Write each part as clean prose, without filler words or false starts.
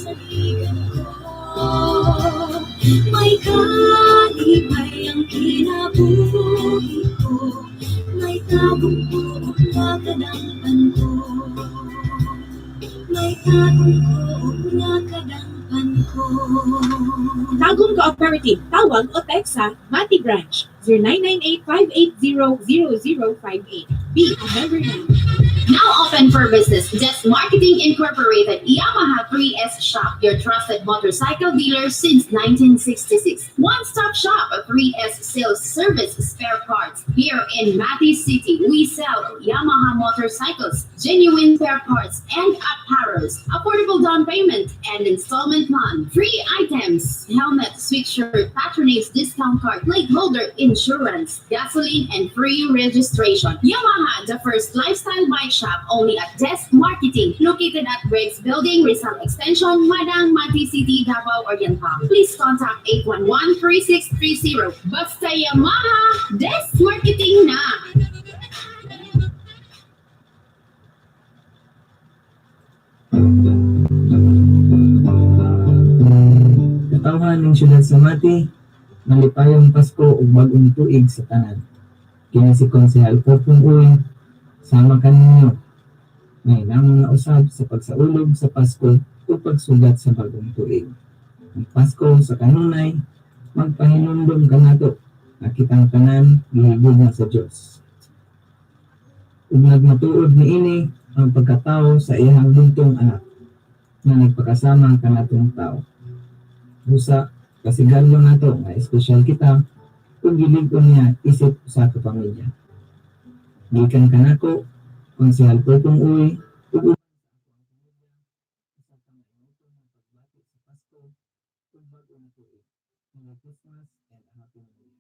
Ginasaligan ko. May kalipay ang kinabuhi ko, may tagong ko nga kadangpan ko. May tagong ko nga kadangpan ko. Tagum Cooperative, tawag o text sa Mati Branch, 0998-580-0058. Be a member now. Now open for business, Desk Marketing Incorporated, Yamaha 3S Shop, your trusted motorcycle dealer since 1966. One-stop shop, 3S sales service spare parts. Here in Mati City, we sell Yamaha motorcycles, genuine spare parts and apparels, affordable down payment and installment plan, free items, helmet, sweatshirt, patronage discount card, plate holder, insurance, gasoline, and free registration. Yamaha, the first lifestyle bike shop only at Desk Marketing, located at Briggs Building, Rizal Extension, Madang, Mati City, Davao Oriental. Please contact 811-3630. Basta Yamaha, Desk Marketing na! Katawhan ning syudad sa Mati, malipayong Pasko ug bag-ong tuig sa tanan. Kini si Konsehal Popong Uy, sama kaninyo. Ngay namong nausab sa pagsaulog sa Pasko ug pagsugat sa bag-ong tuig. Ang Pasko sa kanunay, magpahinumdom kanato nga kitang tanan gihigugma sa Dios. Ug nagmatuod niini ang pagkatawo sa iyang bugtong anak nga nagpakasama kanatong tao. Busa kasigarlo nato nga espesyal kita ug gilig-on niya isip usa ka pamilya. Gikan kanako, Konsehal Popong Uy, ug uban sa akong pamilya, usa ka mainuton nga pagbati sa Pasko ug bag-o nga tuig. Merry Christmas and a Happy New Year.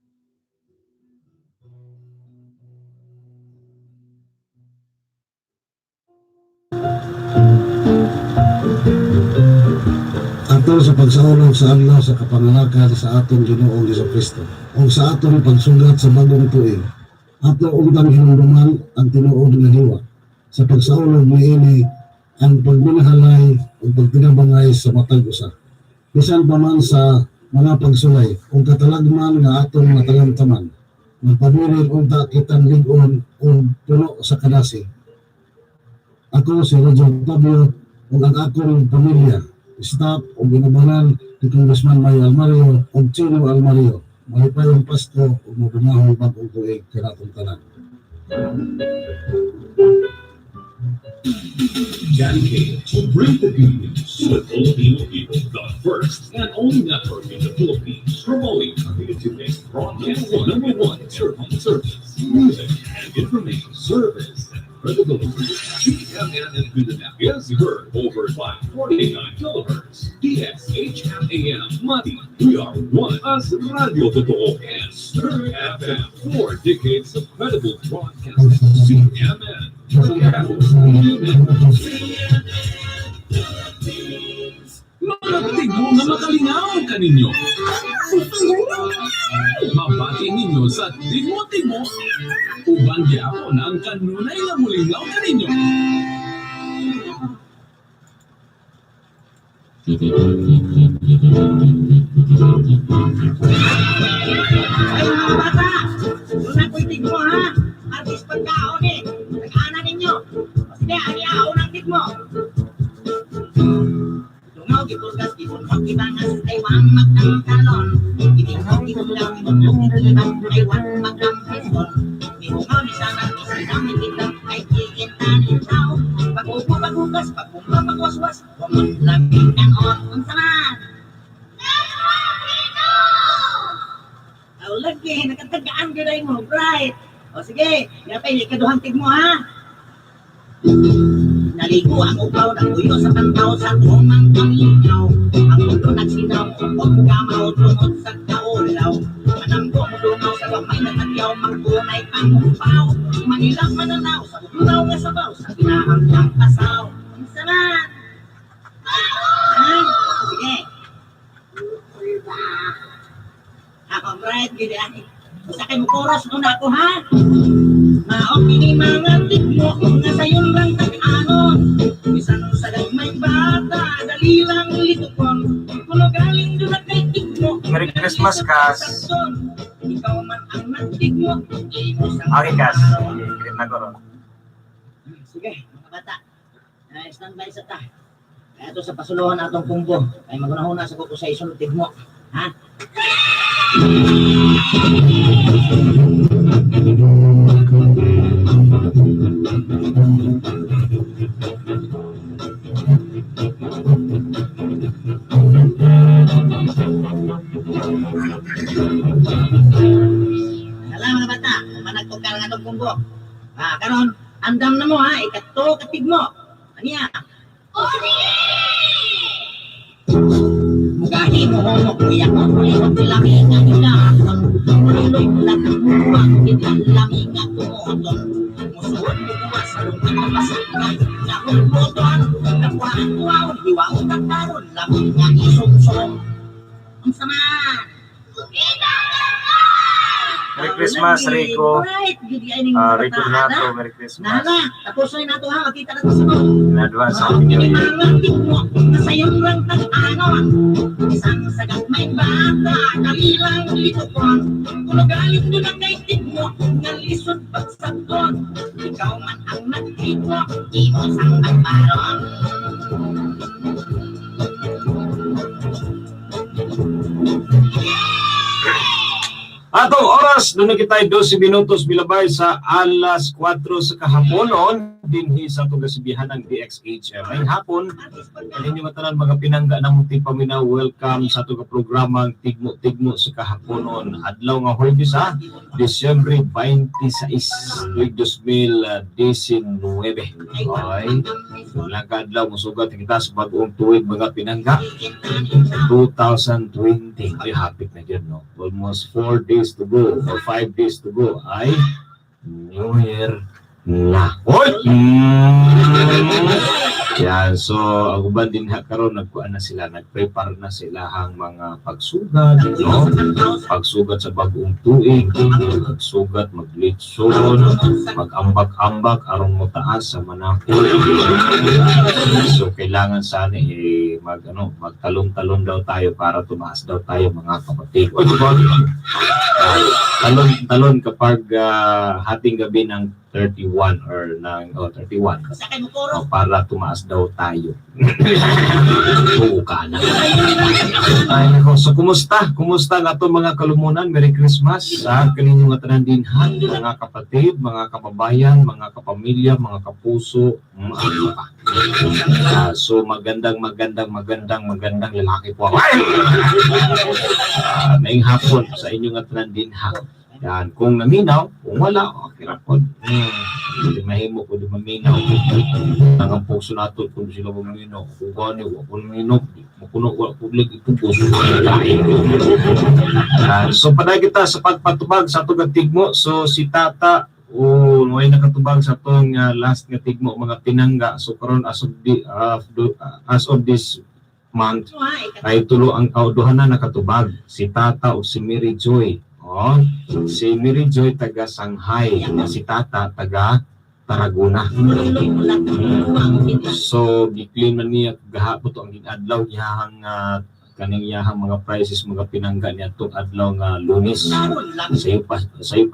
Atol sa pagsaulog sa adlaw sa kapanganakan sa atong Ginoong Kristo ug sa atong pagsugat sa bagong tuig, ato untang hinumduman ang tinuod nga diwa sa pagsaulog niini ang pagminahalay ug pagtinabangay sa matag usa bisan pa man sa mga pagsulay ug katalagman nga atong natalamtaman. Magpabilin unta kitang lig-on ug puno sa kadasig. Ako si Roger Octavio ug ang akong pamilya, staff ug inubanan ni Congressman Mayo Almario ug Chino Almario. Malipayong Pasko ug mabungahong bag-ong tuig kanatong tanan. Johnny Cage will bring the good news to the Filipino people, the first and only network in the Philippines promoting community-based broadcasting, number one service, music, and information service and credibility. GMN in Mindanao is heard over 549 kilohertz. DXHMAM Mati. We are one as Radio Totoo and Stir FM. 4 decades of credible broadcasting. CMN. Mga tigmo nga makalingaw kaninyo. Mabati ninyo sa tigmo-tigmo. Uban gyapon ang kanunay nga mulingaw kaninyo. Ay, mga bata! Una ko'y tigmo, ha? Artis pagkaon eh. Nag-ana ninyo. O sige, ani unang tigmo. Dungaw, gipurgas, gibunok, gibangas, ay wang magdangkalon. Gitingog, gitulaw, gibunok, gitulibang, ay wang magdangkalon. Gihungaw, ni sana, ni silang, ni ay kikinta ni tao. Pag-upo, pag-ugas, pag-bumba, pag-waswas, wamon, labing kanon. Unsa man? Aw, lagi, nakatagaan gyud mo, bright. O sige, yapay, ikaduhang tigmo ha. Naligo ang upaw ng uyo sa pantaw sa tumang pamingaw. Ang mundo nagsinaw, o gamaw, tungod sa kaulaw. Manamgo mo sa gamay na tagyaw, mangkunay pangupaw. Manilang mananaw, sa ugnaw nga sabaw, sa ginahamtang pasaw. Unsa man? Ha? Sige. Ako, bright, gid ay. Sa kay mo chorus muna ako ha. Mao kini mga tigmo nga sayon lang tag-anon. Bisan sa gagmay bata, dali lang lito. Christmas, Kas. Ikaw man ang nagtigmo, imo sang Okay, Kas. I-greet na ko ron. Sige, mga bata. Stand by sa ta. Kaya ito sa pasuluhan atong kumbo. Ay magunahuna sa kuko sa isunod tigmo. Ha? Hala mga bata, managtukar ang atong kumbo. Ah, karon andam na mo ha, ikatlo katigmo. Aniya? Mugahi mo homo kuya ko kulihok lami nga gilakon. Mulilog lang muwa kita lami nga tumuton. Musuot mo kuwa sa lungkot na pasakay. Dahon mo doon, nakuhaan kuwaon, hiwaon kakaron, lami nga isumsum. Ang sama! Merry Christmas, Rico. Alright, good evening, Ah, mga Rico bata, Donato, ha? Merry Christmas. Nana, tapos na nato ha, makita na to sa mga. In advance, Happy New Year. Sayon lang tag-anon. Isang sagat may bata, kalilang litukon. Kuno galing doon ang kay mo, nga lisod pagsakon. Ikaw man ang nagtiko, imo sang agbaron. Atong oras, doon na kita 12 minutos bilabay sa alas 4 sa kahaponon dinhi sa atong kasibihan ng DXHM. Ay hapon, kaninyo matanan mga pinangga ng munting paminaw, welcome sa atong programang Tigmo-Tigmo sa kahaponon. Adlaw nga Huwebes ha, Disyembre 26, tuig 2019. Okay. Lang kaadlaw, musugat kita sa bagong tuig mga pinangga. 2020. Ay, hapit na yun, no? Almost 4 days to go or 5 days to go ay New Year na. Hoy! Yan, so ang uban din ha karon nagkuan na sila, nagprepare na sila ang mga pagsugat, no? Pagsugat sa bagong tuig, pagsugat maglitson, magambak-ambak aron mo taas sa manakol. So kailangan sana eh mag ano, magtalon-talon daw tayo para tumaas daw tayo mga kapatid. Oy, diba? Talon-talon kapag hating gabi ng 31 or ng oh, 31 Sa kay mukoro. oh, para tumaas daw tayo. Oo ka na. Ay, nako. So, kumusta? Kumusta na to mga kalumunan? Merry Christmas sa kaninyo nga tanan din ha? Mga kapatid, mga kababayan, mga kapamilya, mga kapuso, mga ano pa. So, magandang, magandang, magandang, magandang lalaki po ako. Ay! Maing hapon sa inyo nga tanan din ha. Yan. Kung naminaw, kung wala, okay ra pod. Hindi mahimo ko di maminaw. Ang ang puso nato kung sila maminaw, kung gani wa ko maminaw, makuno wa public itugos. Yan. So paday kita sa pagpatubag sa atong tigmo. So si Tata o may nakatubag sa atong last nga tigmo mga pinangga. So karon as of this month ay tulo ang kauduhan na nakatubag, si Tata o si Mary Joy. Oh, si Mary Joy taga Shanghai, na si Tata taga Tarragona. So gi-claim na niya gahapon to ang ginadlaw iyahang kaning iyahang mga prizes mga pinangga niya tong adlaw nga Lunes. Sayo pa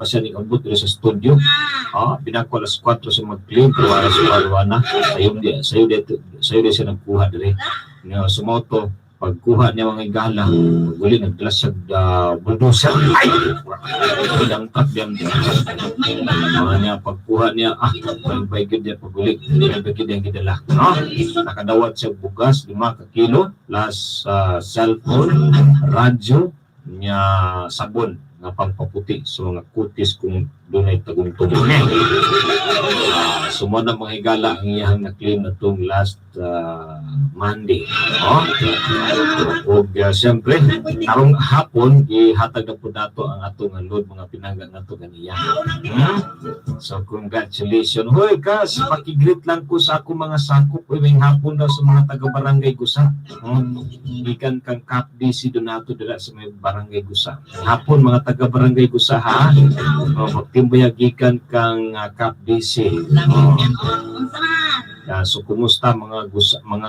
siya ni-abot diri sa studio. Ah, pinako alas 4 sa mag-claim pero alas 4 na. Sayo di siya nagkuha diri. Nga sumoto pagkuha niya mga igala, guli nagdala siya bulldozer. Ay! Ilang truck diyan. Mga niya pagkuha niya, baybay gid niya paguli. Baybay gid ang gidala. No? Nakadawat siya bugas, 5 ka kilo, plus cellphone, radyo, niya sabon nga pampaputi. So nga kutis kung dunay tagong-tugong. So mo na mga higala ang iyang na-claim na tong last Monday. No? Ug siyempre, karong hapon ihatag na po nato ang atong load mga pinangga nato kaniya. So congratulations. Hoy kas, paki-greet lang ko sa akong mga sakop. Uy, may hapon daw sa mga taga Barangay Gusa. Gikan kang Cap DC Donato dira sa may Barangay Gusa. Hapon mga taga Barangay Gusa ha. Oh, magtimbaya gikan kang Cap DC. Oh. So kumusta mga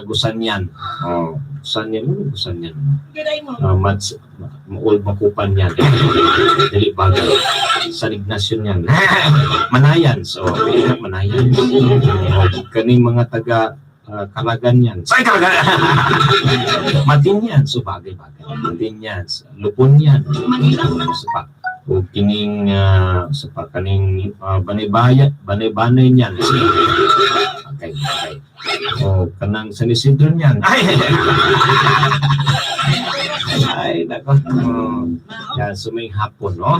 gusanyan? Oh, gusanyan, ano gusanyan? Mats, old Makupan yan. Dili bagay. San Ignacio yan. Manayan. So, pwede na Manayan. Oh, kaning mga taga Kalagan yan. Say Kalagan! Matinyan. So, bagay-bagay. Matinyan. Lupon yan. So, pa. O kining sa pa kaning banay-bayat, banay-banay niyan. Okay. O kanang San Isidro niyan. Ay! Ay, nako. Oh. Yan, so may hapon, no?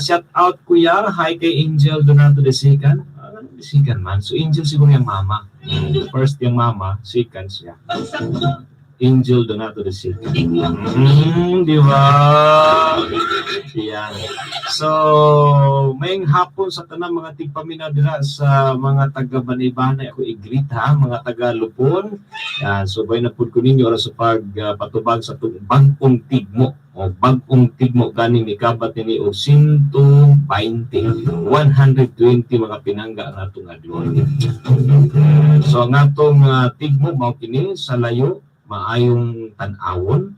Shout out, kuya. Hi kay Angel Donato de Sican. De Sican man. So, Angel siguro yung mama. First yung mama, Sican siya. Angel Donato de Sican. Di ba? Yan. So, may hapon sa tanang mga tigpaminaw dira sa mga taga Banay-Banay ako i-greet ha, mga taga Lupon. Yan, so bay na pud ko ninyo oras sa pagpatubag sa atong bag-ong tigmo o bag-ong tigmo gani mikabat nini og 120 120 mga pinangga ang atong adlon. So ang atong tigmo mao kini sa layo maayong tan-awon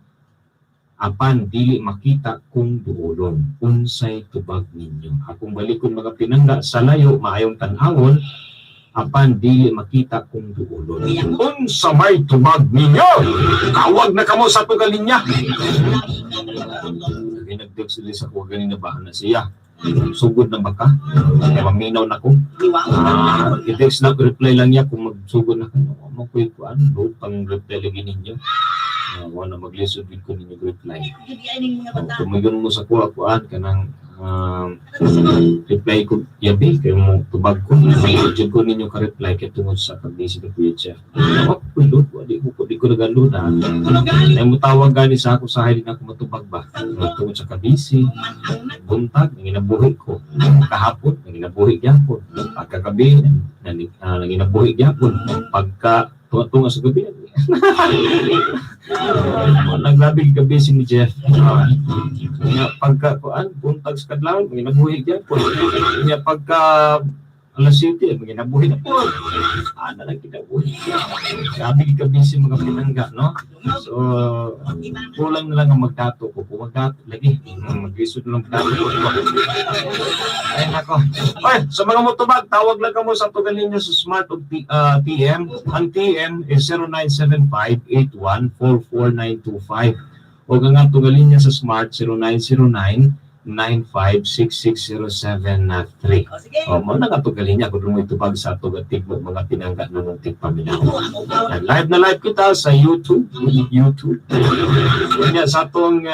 apan dili makita kung duolon, unsay tubag ninyo? Akong balikon, mga pinangga: sa layo maayong tan-awon apan dili makita kung duolon, unsa may tubag ninyo? Tawag na kamo sa atong linya. Nagtext sila sa kuha ganina ba na siya, sugod na ba ka? Kaya maminaw na ko. I-text na, reply lang niya kung magsugod na ka. Mo ko yung kuan, load pang reply lagi ninyo. Wala maglisod gid ko ninyo reply. Tumayon mo sa kuha kuan kanang reply ko yabi kay mo tubag ko. Jud ko ninyo ka reply kay tungod sa pag-busy ni Kuya Jeff. Ako ko load ko di ko nagaload ha. Ay mo tawag gani sa ako sa di na ako matubag ba. Tungod sa kabisi, buntag nanginabuhi ko. Kahapon nanginabuhi gyapon. Pagkagabi nanginabuhi gyapon. Pagka tunga-tunga sa gabi. Naglabi gabi si ni Jeff. Nga pagka kuan buntag sa kadlawon manginabuhi gyapon. Nya pagka alas 7 manginabuhi na po. Ana lang kinabuhi. Grabe ka busy mga pinangga, no? So kulang na lang ang magdato ko. Kung magdato lagi, maglisod na lang magdato ko. Ay nako. Ay, sa mga motobag, tawag lang kamo sa tugal ninyo sa Smart o TM. Ang TM is 0975-81-44925. O ang atong linya sa Smart 0909-9566073. O mo na katong linya kung mo itubag sa atong tigmo mga pinangga nung tigpaminaw. Yan, live na live kita sa YouTube, YouTube. Kanya sa atong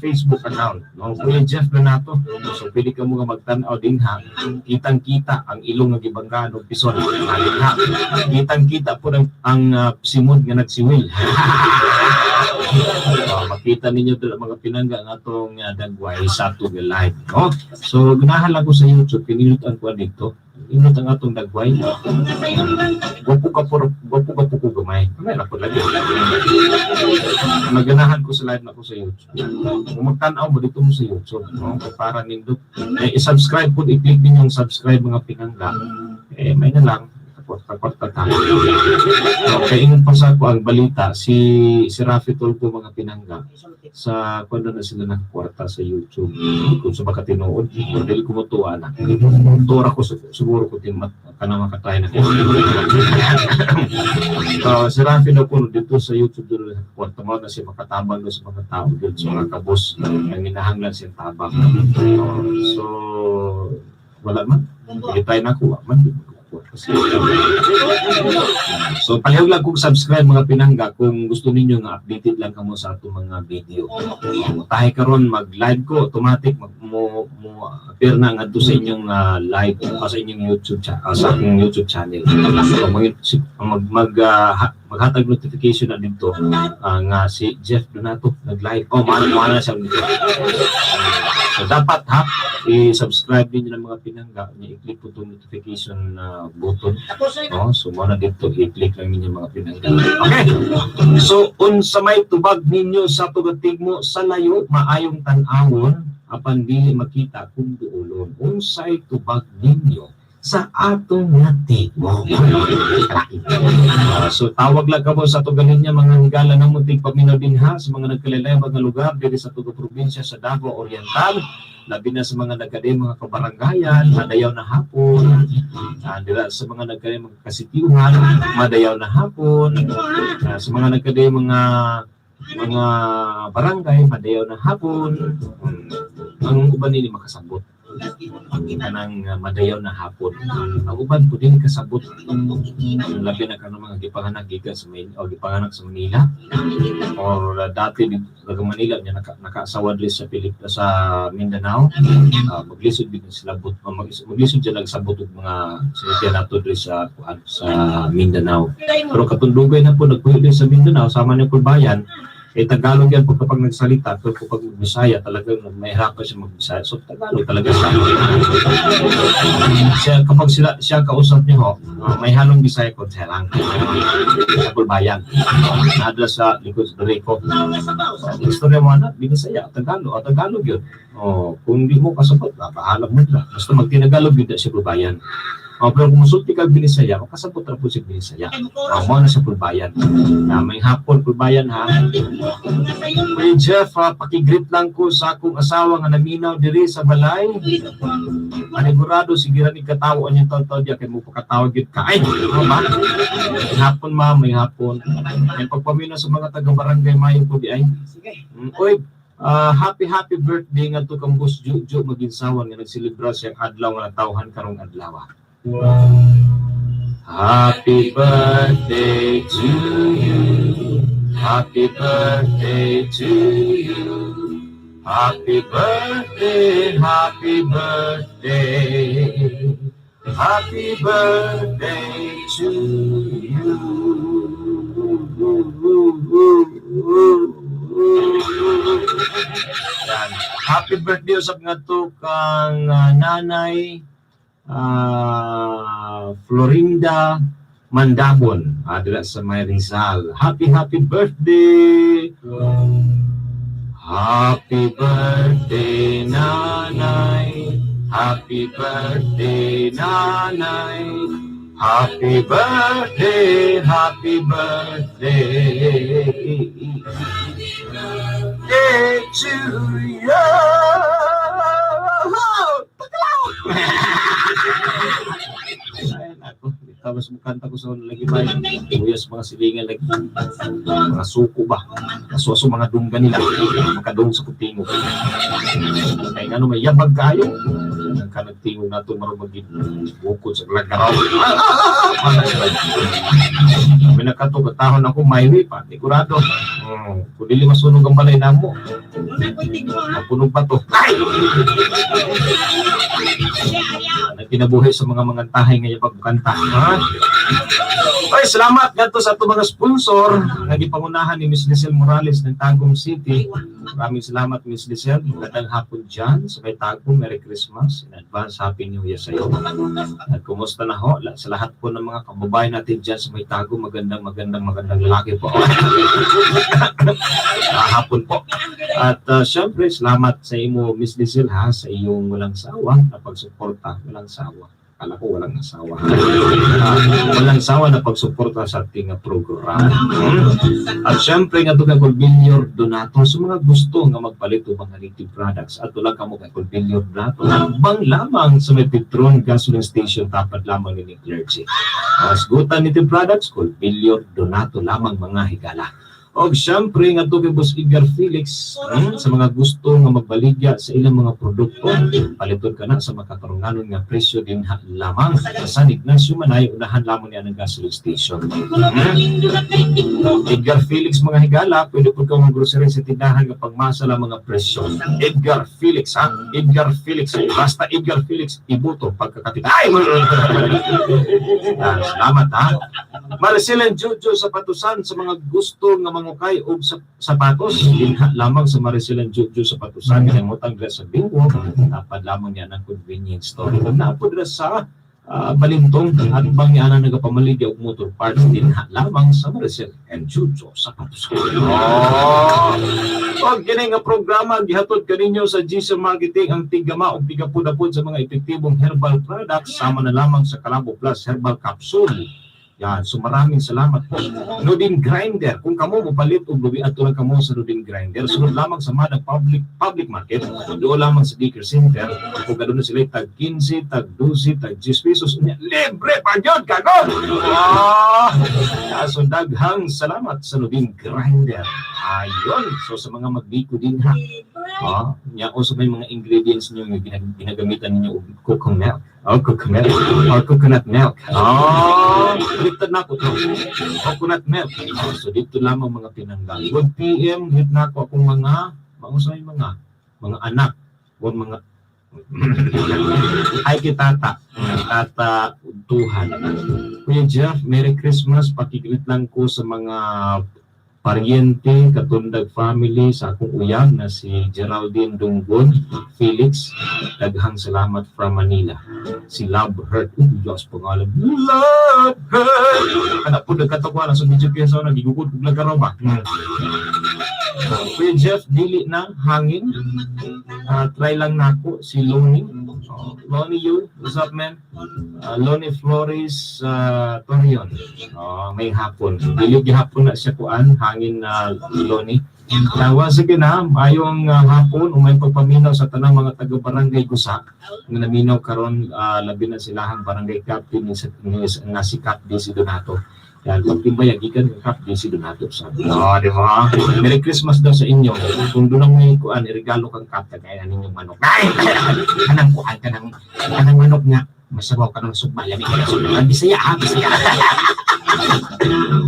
Facebook account, no? Kuya Jeff Donato. So pwede ka mo nga magtan-aw din ha. Kitang-kita ang ilong nga gibanggaan og pison. Alin ha. Kitang-kita po ang simod nga nagsiwil. Makita ninyo dito mga pinangga ang atong dagway sa atong live, no? So ganahan lang ko sa YouTube, pinindot ang kuan dito. Inot ang atong dagway. Gwapo ka po, gwapo ka po ko gamay. Gamay ra po lagi. Maganahan ko sa live na ko sa YouTube. Kung magtan-aw mo dito mo sa YouTube, no? Para nindot. Eh, i-subscribe po, i-click ninyo ang subscribe mga pinangga. Eh, may na lang. Kwarta tayo. Okay, ingon pa sa ako ang balita, si Rafi Tulfo mga pinangga, sa kung na sila nakakwarta sa YouTube. Kung sa baka tinuod, dili ko motuwa na. Tura ko siguro ko tin kanang makatay na ko. Si Rafi na kuno dito sa YouTube doon nakakwarta mo na siya makatabang doon sa mga tao doon sa mga kabos ang ginahanglan siyang tabang. So wala man. Hindi tayo nakuha man. Di mo kukuha. Kasi, so palihog lang kung subscribe mga pinangga kung gusto ninyo nga updated lang kamo sa atong mga video. Tayo karon mag-live ko automatic mag mo mo appear na ngadto sa inyong live o sa inyong YouTube sa akong YouTube channel. So mag mag, maghatag notification na dito nga si Jeff Donato nag-live. Oh, mahal na siya dito. So dapat ha i-subscribe ninyo ng mga pinangga niya, i-click po itong notification button. No? So mo na dito i-click lang ninyo mga pinangga. Okay. So unsa may tubag ninyo sa tugatig mo sa layo maayong tan-awon apan dili makita kung duolon? Unsay tubag ninyo sa atong nga tigmo. So tawag lang kamo sa atong linya, mga higala ng munting paminaw dinha sa mga nagkalaylay mga lugar diri sa atong probinsya sa Davao Oriental, labi na sa mga nagkadayon mga kabarangayan, madayaw na hapon. Dira sa mga nagkadayon mga kasitiyuhan, madayaw na hapon. Sa mga nagkadayon mga barangay, madayaw na hapon. Ang uban nini makasabot kanang madayaw na hapon. Ang uban po din kasabot, ang labi na kanang mga gipanganak gikan sa Mayn o gipanganak sa Manila or dati taga Manila niya nakaasawa diri sa Pilip sa Mindanao, maglisod gid sila but maglisod sila nagsabot og mga sinitian nato diri sa kuan sa Mindanao. Pero katong dugay na po nagpuyo diri sa Mindanao sama ni Kulbayan, eh Tagalog yan po kapag nagsalita, pero kapag Bisaya talagang mahirapan siya magbisaya. So Tagalog talaga siya. Siya kapag sila siya kausap niyo ho, may halong Bisaya konti lang. Sa Kulbayan. Naadla sa likod sa Rico. Istorya mo anak, Binisaya, Tagalog, o Tagalog yun. Oh, kung di mo kasabot, bahala mo na. Basta magtinagalog yun na si Kulbayan. Oh, pero kung musulti ka Binisaya, makasabot ra po si Binisaya. Oh, mo na sa Kulbayan. Na may hapon Kulbayan ha. Kuya Jeff, ha, pakigreet lang ko sa akong asawa nga naminaw diri sa balay. Panigurado, sige ra ni katawo ang taon-taon diya kay mo pakatawag gyud ka. Ay, ano ba? May hapon, ma'am, may hapon. May pagpaminaw sa mga taga-barangay Mayo po di ay. Oy, happy happy birthday nga to kang Boss Juju Maginsawan nga nagselebra siyang adlaw nga natawhan karong adlaw. Happy birthday to you. Happy birthday to you. Happy birthday, happy birthday. Happy birthday to you. Yan. Happy birthday usab ngadto kang nanay Florinda Mandabon dira sa may Rizal. Happy happy birthday. Happy birthday, nanay. Happy birthday, nanay. Happy birthday, happy birthday. Day to you. Ay, nako. Tapos mukanta ko sa lagi ba? Uyas mga silingan lagi. Mga suko ba? Kasuaso mga dungga nila. Makadung sa kutingo. Kaya nga may yabag kayo. Ang kanagtingog nato marong maging bukod sa lagaraw. May nakatog tahon ako my way pa. Sigurado. Kung dili masunog ang balay namo, mapunog pa to. Ay! Nagkinabuhi sa mga mangantahay nga pagkanta. Ha? Ay, salamat ngadto sa ato mga sponsor nga gipangunahan ni Miss Lisel Morales ng Tagum City. Maraming salamat, Miss Lisel. Magandang hapon dyan sa may Tagum. Merry Christmas. In advance, Happy New Year sa iyo. At kumusta na ho sa lahat po ng mga kababayan natin dyan sa may Tagum. Magandang, magandang, magandang lalaki po. Hapon po. At syempre, salamat sa imo, Miss Lisel, ha, sa iyong walang sawa na pagsuporta. Walang sawa. Kala ko walang asawa. Walang sawa na pagsuporta sa ating programa. At syempre nga kay Colbillior Donato sa mga gusto nga magpalit og mga native products at wala kamo kay Colbillior Donato bang lamang sa may Petron gasoline station tapat lamang ni Clergy. Asgutan native products, Colbillior Donato lamang, mga higala. Og syempre nga kay Boss Edgar Felix, sa mga gusto nga magbaligya sa ilang mga produkto, paliton ka na sa makatarunganon nga presyo din lamang sa San Ignacio Manay, unahan lamang niya ng gasoline station. Edgar Felix, mga higala, pwede po kang grocery sa tindahan nga pagmasa lang mga presyo. Edgar Felix ha, Edgar Felix, basta Edgar Felix, ibuto pagkakatit. Ay! Salamat ha. Marcel and Jojo sa Patusan, sa mga gusto nga mangukay og sa sapatos, dinha lamang sa Maricel and Jojo sa Patusan, nga nangutang dira sa Bingwo, napad lamang niya ng convenience store. Kung napo dira sa Balintong at bang ni ana nagapamaligya og motor parts dinha lamang sa Maricel and Chucho sa Patusco. Oh! Og kini nga programa gihatod kaninyo sa GC Marketing, ang tigama og tigapud-apod sa mga epektibong herbal products sama na lamang sa Kalabo Plus Herbal Capsule. Yan, so maraming salamat po. Nudin Grinder, kung kamo mopalit og lubi, adto lang kamo sa Nudin Grinder. Sunod lamang sa Madang Public Public Market, doon lamang sa Dicker Center. Kung aduna sila tag 15, tag 12, tag 10 pesos, unya, libre pa gyud kagon. Ah! So daghang salamat sa Nudin Grinder. Ayon, so sa mga magbiko din ha. Ah, nya also may mga ingredients niyo nga ginagamitan ninyo og coconut milk. Oh, coconut or coconut milk. Oh, baliktad na ako to. Coconut milk. Oh, so dito lamang, mga pinangga. Good PM, hit na ako akong mga mausay mga anak o mga ay kitata tata Tuhan. Kuya Jeff, Merry Christmas. Paki-greet lang ko sa mga paryente, katundag family sa akong uyab na si Geraldine Dunggon Felix. Daghang salamat from Manila. Si Love Hurt. Oh, Diyos, pangalan. Love Hurt! Anak po, nagkatawa na sa medyo piyesa na gigugod kong lagaraw ba? Kuya Jeff, dili na hangin. Try lang nako si Lonnie. Oh, Lonnie you, what's up, man? Lonnie Flores Torion. Oh, may hapon. Dili gihapon na siya kuan, hangin na Lonnie. Once again ha, mayong hapon, umay pagpaminaw sa tanang mga taga-barangay Gusa nga naminaw karon, labi na silahang barangay captain ni, nga si Cap DC Donato. Yan, pagtimbaya, gikan ng Cap DC Donato. Sabi, oh, di ba? Merry Christmas daw sa inyo. Kung doon ang may kuan, irigalo kang Cap, kaya ninyong manok. Ay! Kanang kuan, kanang manok nga. Masabaw ka ng sugba, lami ka ng sugba. Bisaya ha, Bisaya.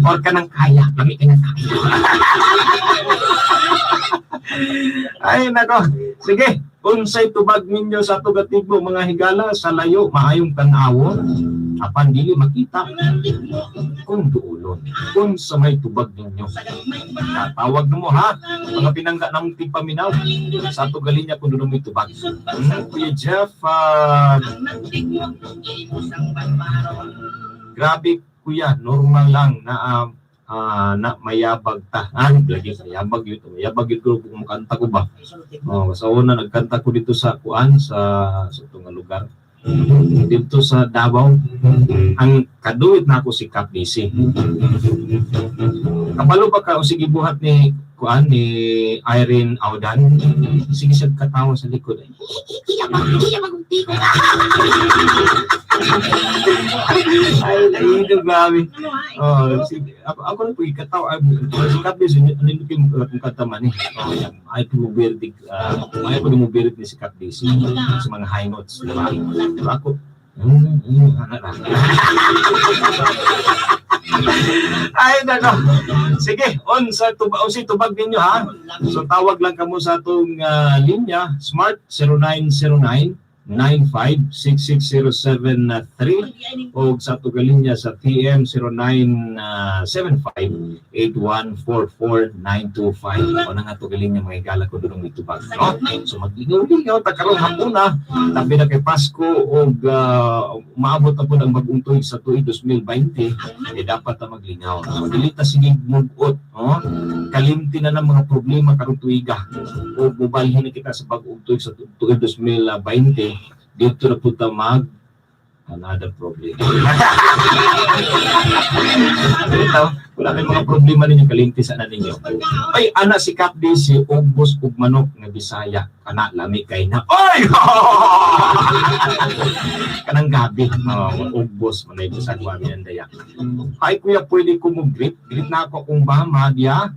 Or kanang kaya, lami ka ng kaya. Ay, nako. Sige, unsay tubag ninyo sa tugatigbo, mga higala? Sa layo, maayong tan-awon, apan dili makita kung duolon. Kung sa may tubag ninyo. Tawag na mo ha, mga pinangga ng tigpaminaw sa ato galinya kung doon may tubag. Kuya Jeff, grabe kuya, normal lang na na mayabag ta. Ah, lagi mayabag yun. Mayabag yun ko kung makanta ko ba. Oh, sa una nagkanta ko dito sa kuan sa itong nga lugar. Dito sa Davao. Ang kaduit na ako si Cap DC. Kabalo ba ka o sige buhat ni kuan ni Irene Audan? Sige siya katawa sa likod. Ay, ay, grabe. Oh, sige, ako na po ikataw. Ay, si Cap DC, ano yung kung kanta man eh. Oh, yan. Ay, pumubirit, ay, pumubirit ni si Cap DC sa mga high notes, di ba? Pero ako, ano na. Ay, nako. Sige, on sa tubag, on si tubag ninyo ha. So tawag lang kamo sa atong linya, Smart 0909 9566073 o sa atong linya sa TM 0975 8144925. O na nga atong linya, mga higala, ko dunong itubag. No? So maglingaw-lingaw ta karong hapuna, tabi na kay Pasko og maabot na po ang bagong tuig sa tuig 2020, eh dapat ta maglingaw. So, dili ta sige mugot, no? Kalimti na ng mga problema karong tuiga o mubalhin na kita sa bagong tuig sa tuig 2020, dito na po ta mag another problem. Ito, wala kayong mga problema ninyo, kalimti sa na ninyo. Ay, ana si Cap DC, ugbos ug manok nga Bisaya. Kana, lami kay na. Oy! Kanang gabi. Oh, ugbos, manay sa kwami ang daya. Ay, kuya, pwede ko mo greet. Greet na ako akong mama, diya.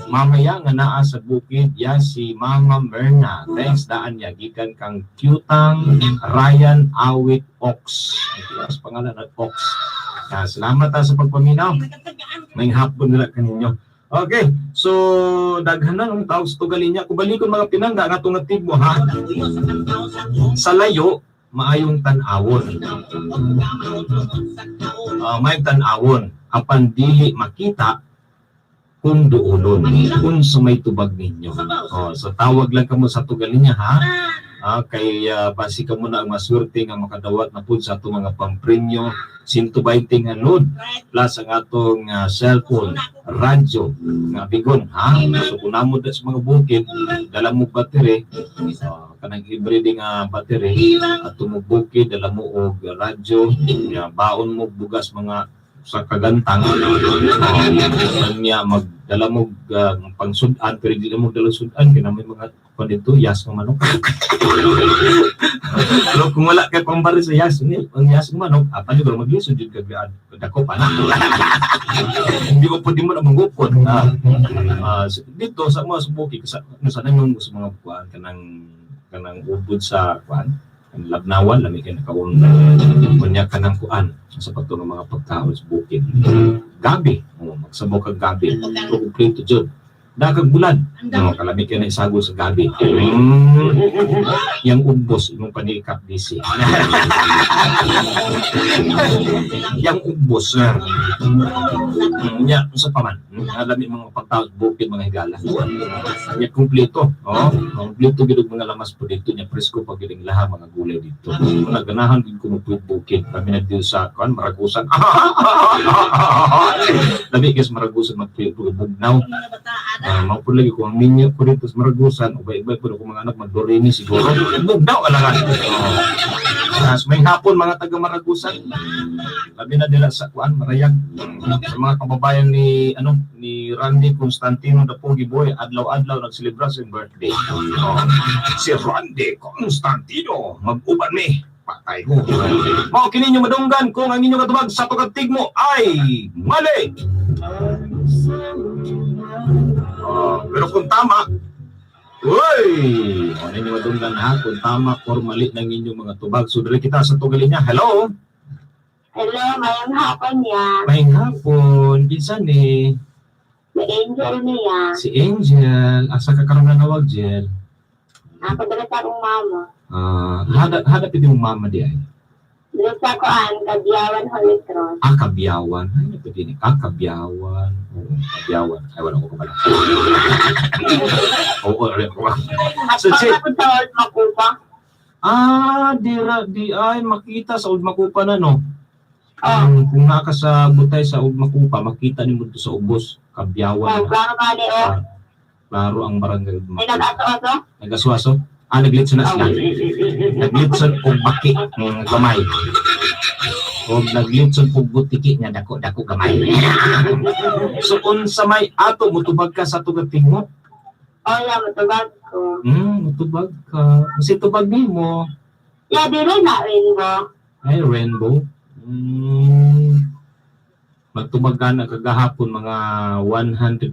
Mamaya nga naa sa bukid, ya si Mama Myrna. Thanks daan niya. Gikan kang Cutang Ryan Awit Ox. Ito ang pangalan ng Ox. Ah, salamat ha, sa pagpaminaw. May hapon nila kaninyo. Okay, so daghan na ng tawag sa tugalin niya. Kubalikon, mga pinangga nga itong mo ha. Sa layo, maayong tan-awon. May tan-awon. Apan dili makita kung duolon. Kung sa may tubag ninyo. Oh, so tawag lang kamo sa tugalin niya ha. Kay basi ka muna ang maswerte nga makadawat na pud sa atong mga pampremyo 120 nga load plus ang atong cellphone, radyo nga bigon, ha. So kung namo da sa mga bukid, dala mo battery, kanang everyday nga battery at bukid, dala mo og radyo, ya, baon mo bugas mga sa kagantang, niya magdala mo pangsud-an, pero di na mo dala sud-an kay na may mga kwan dito, yas nga manok. Pero kung wala kay pambari sa yas ni ang yas nga manok, apan jud maglisod jud kag dako pa na. Hindi ko pwede mo na manggupod. Dito sa mga subuki sa sa nang sa mga kuan, kanang kanang ubod sa kuan, ang labnawan, lami kay nakaon kunya kanang kuan sa pagtulong mga pagkaon sa bukid, gabi, oh, magsabaw kag gabi, pero kumpleto jud, dakag bulad, no, kalami kay na isagol sa gabi. Yang ubos imong panikap DC, yang ubos nya unsa pa man, lami mga pagkaon sa bukid, mga higala nya, kumpleto, oh, kumpleto gid og mga lamas po dito nya, presko pag gid ang laha mga gulay dito. Kung naganahan gid ko bukid, kami na dito sa kuan, Maragusan. Lami guys, Maragusan magpuyog bugnaw. Mao pud lagi ko ang minyo ko dito sa Maragusan, ubay-ubay pud ako mga anak magdoremi siguro. Bugnaw alangan. Oh. May hapon mga taga Maragusan. Labi na nila sa kuan, Marayag. Sa mga kababayan ni ano ni Randy Constantino the Pogi Boy, adlaw-adlaw nagselebra sa birthday. Oh. Si Randy Constantino, mag-uban mi. Patay ko. Mao kini inyo madunggan kung ang inyong katubag sa pagkatigmo ay mali. Oh, pero kung tama, uy! O, ninyo madunggan ha, kung tama or mali ng inyong mga tubag. So, dali kita sa tugalin niya. Hello? Hello, mayang hapon niya. Maayong hapon. Kinsa ni? May angel niya. Si Angel. Asa ka karon nanawag, Jel? Ako dala sa akong mama. Ah, hada hada pidi mong mama di ay. Dala sa ako ang Kabiyawan Holy Cross. Ah, Kabyawan. Ay, pwede ni. Ah, Kabyawan. Oo, Kabyawan. Ay, wala ko kabala. Oo, oo, oo. At So, so, ako sa Old Makupa. Ah, di ay makita sa Old Makupa na, no. Oh. Kung naa ka sa butay sa Old Makupa, makita nimo dito sa ubos, Kabyawan. Oh, klaro ka ni oh. Ah, klaro ang barangay Old Ay, Makupa. nag-aso-aso? Nagaswaso? Ah, naglitson na sila. Naglitson og baki ng gamay. Og naglitson og butiki nga dako-dako gamay. So unsa may ato mutubag ka sa tugating mo? Oh, yeah, matubag ko. Mutubag ka. Kasi tubag nimo. Yeah, dili na rainbow. Ay, rainbow. Magtubag ka na kagahapon mga 141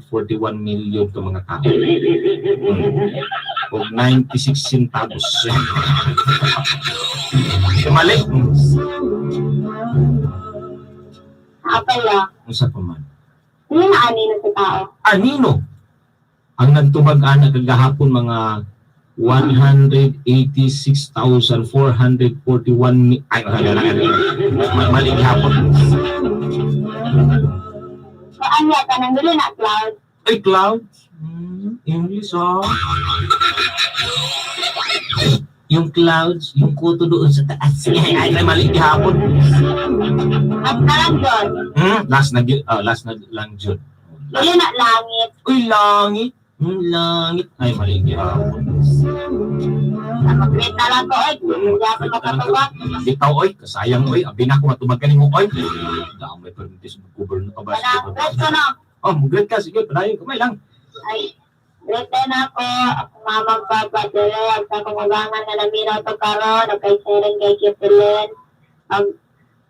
million ka mga tao. Og 96 centavos. Eh, mali. Apay ah. Unsa pa man? Hindi na anino sa tao. Anino? Ang nagtubag ana kagahapon mga 186,441 ay, wala, wala, wala. Mali gihapon. Saan niya ka nang dili na cloud? Ay, clouds. English, oh. Yung clouds, yung kuto doon sa taas. Ay, ay, mali gihapon. At nalang doon. Last na lang, Jud. Dili na langit. Uy, langit. Langit. Ay, mali gihapon. Mag-greet na lang ko, oy. Hindi ako makatubag. Bitaw, oy. Kasayang, oy. Abi na ako matubag ka nimo, oy. Damay pa rin sa gobyerno ka ba? Wala, greet ko na. Oh, mag-greet ka. Sige, padayon. Kamay lang. Ay, greet na ako. Akong mama, papa, dili. Ang sa akong ubangan nga naminaw to karon. Ang kay Seren, kay Kipilin. Ang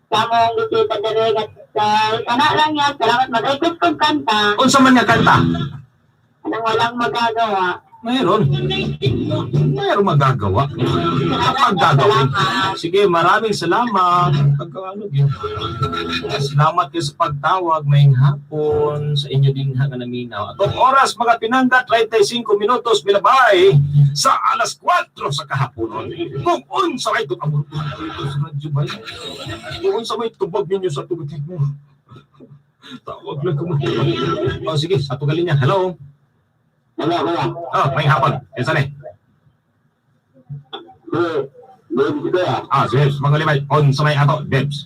sa among bisita dili. At sa kana lang yan. Salamat. Mag-request kong kanta. Unsa man nga kanta? Anang walang magagawa. Mayroon. Mayroon magagawa. Kapag gagawin. Sige, maraming salamat. Pagkaano yun. Salamat kayo sa pagtawag. Maying hapon sa inyo din ha nga naminaw. At ang oras, mga pinangga, 35 minutos milabay sa alas 4 sa kahaponon. Kung unsa may tubag sa radyo ba? Kung unsa may tubag ninyo sa tubig mo. Tawag lang ko. Oh, sige, sa tugalin niya. Hello. Hello, hello. Oh, may hapon. Yan sana eh. Debs kuya. Ah, si Bebs, mangulibay. On sa may ato, Bebs.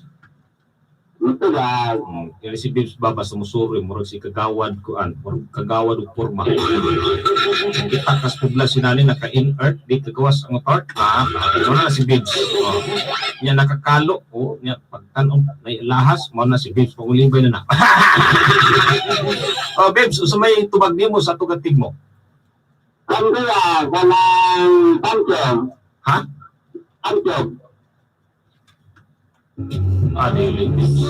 Ito ba? Kaya si Bebs Baba sa Musuri, murag si Kagawad kuan, murag Kagawad ug porma. Kita kas poblasyon nani naka-inert, di kagawas ang part. Ah, wala na si Bebs. Oh. Nya nakakalo, oh, nya pagtan-om may lahas, mao na si Bebs pangulibay na na. Oh, Bebs, usa may tubag nimo sa tugatig mo. Kan kuya, kanang pamtyong. Ha? Pamtyong. Ah, dili, Bebs.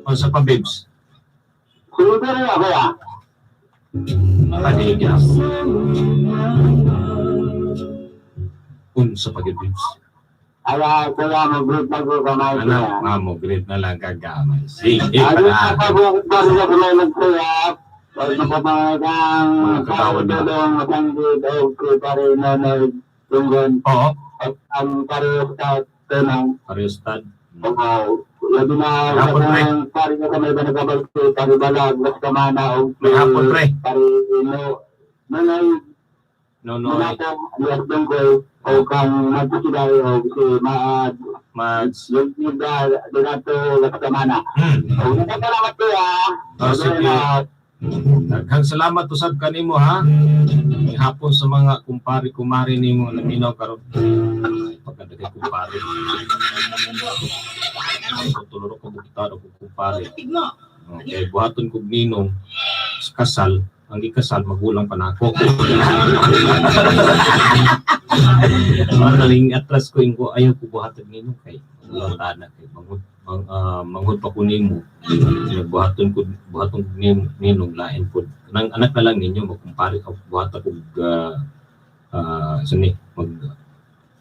Unsa pa, Bebs? Sinipiri kuya. Ah, dili gyapon. Unsa pa gyud, Bebs? Ala, kuya, mag-greet na ko kamay Ano, kuya. mamo, great na lang kagamay. Sige, Ano pala. sa pagbukas sa kamay magkuya? Pag napapamagang Mga katawan nila. tulong matanggit o pare na nagtunggon Oo, at ang pareho sa tunang. Ariostad. Oo. Labi na Hapon, pre. ang pare na kamay ba nagkabalsi, pare balag, las kamana o May hapon, pre. Pare no, nanay, No, no, nanatong, alias dunggoy, o kang magkusiday o si Maad, Mads. yung iba, dinato, las kamana. O, nagkakalamat kuya. Ah, sige. Daghang salamat usab kanimo ha. May hapon sa mga kumpare kumare nimo nga naminaw karon. Ay, pagkadagay kumpare. Ay, ko tuluro ko bukitaro ko kumpare. Tigmo. Okay, buhaton kog ninong sa kasal, ang gikasal magulang pa nako. Manaling atras ko yung ayaw ko buhaton ninong kay magulang tana kay manghud mang, manghud pa ko nimo. Buhaton ko buhaton ko ninong lain pud. Kanang anak na lang ninyo magkumpare ka buhat ako og sani mag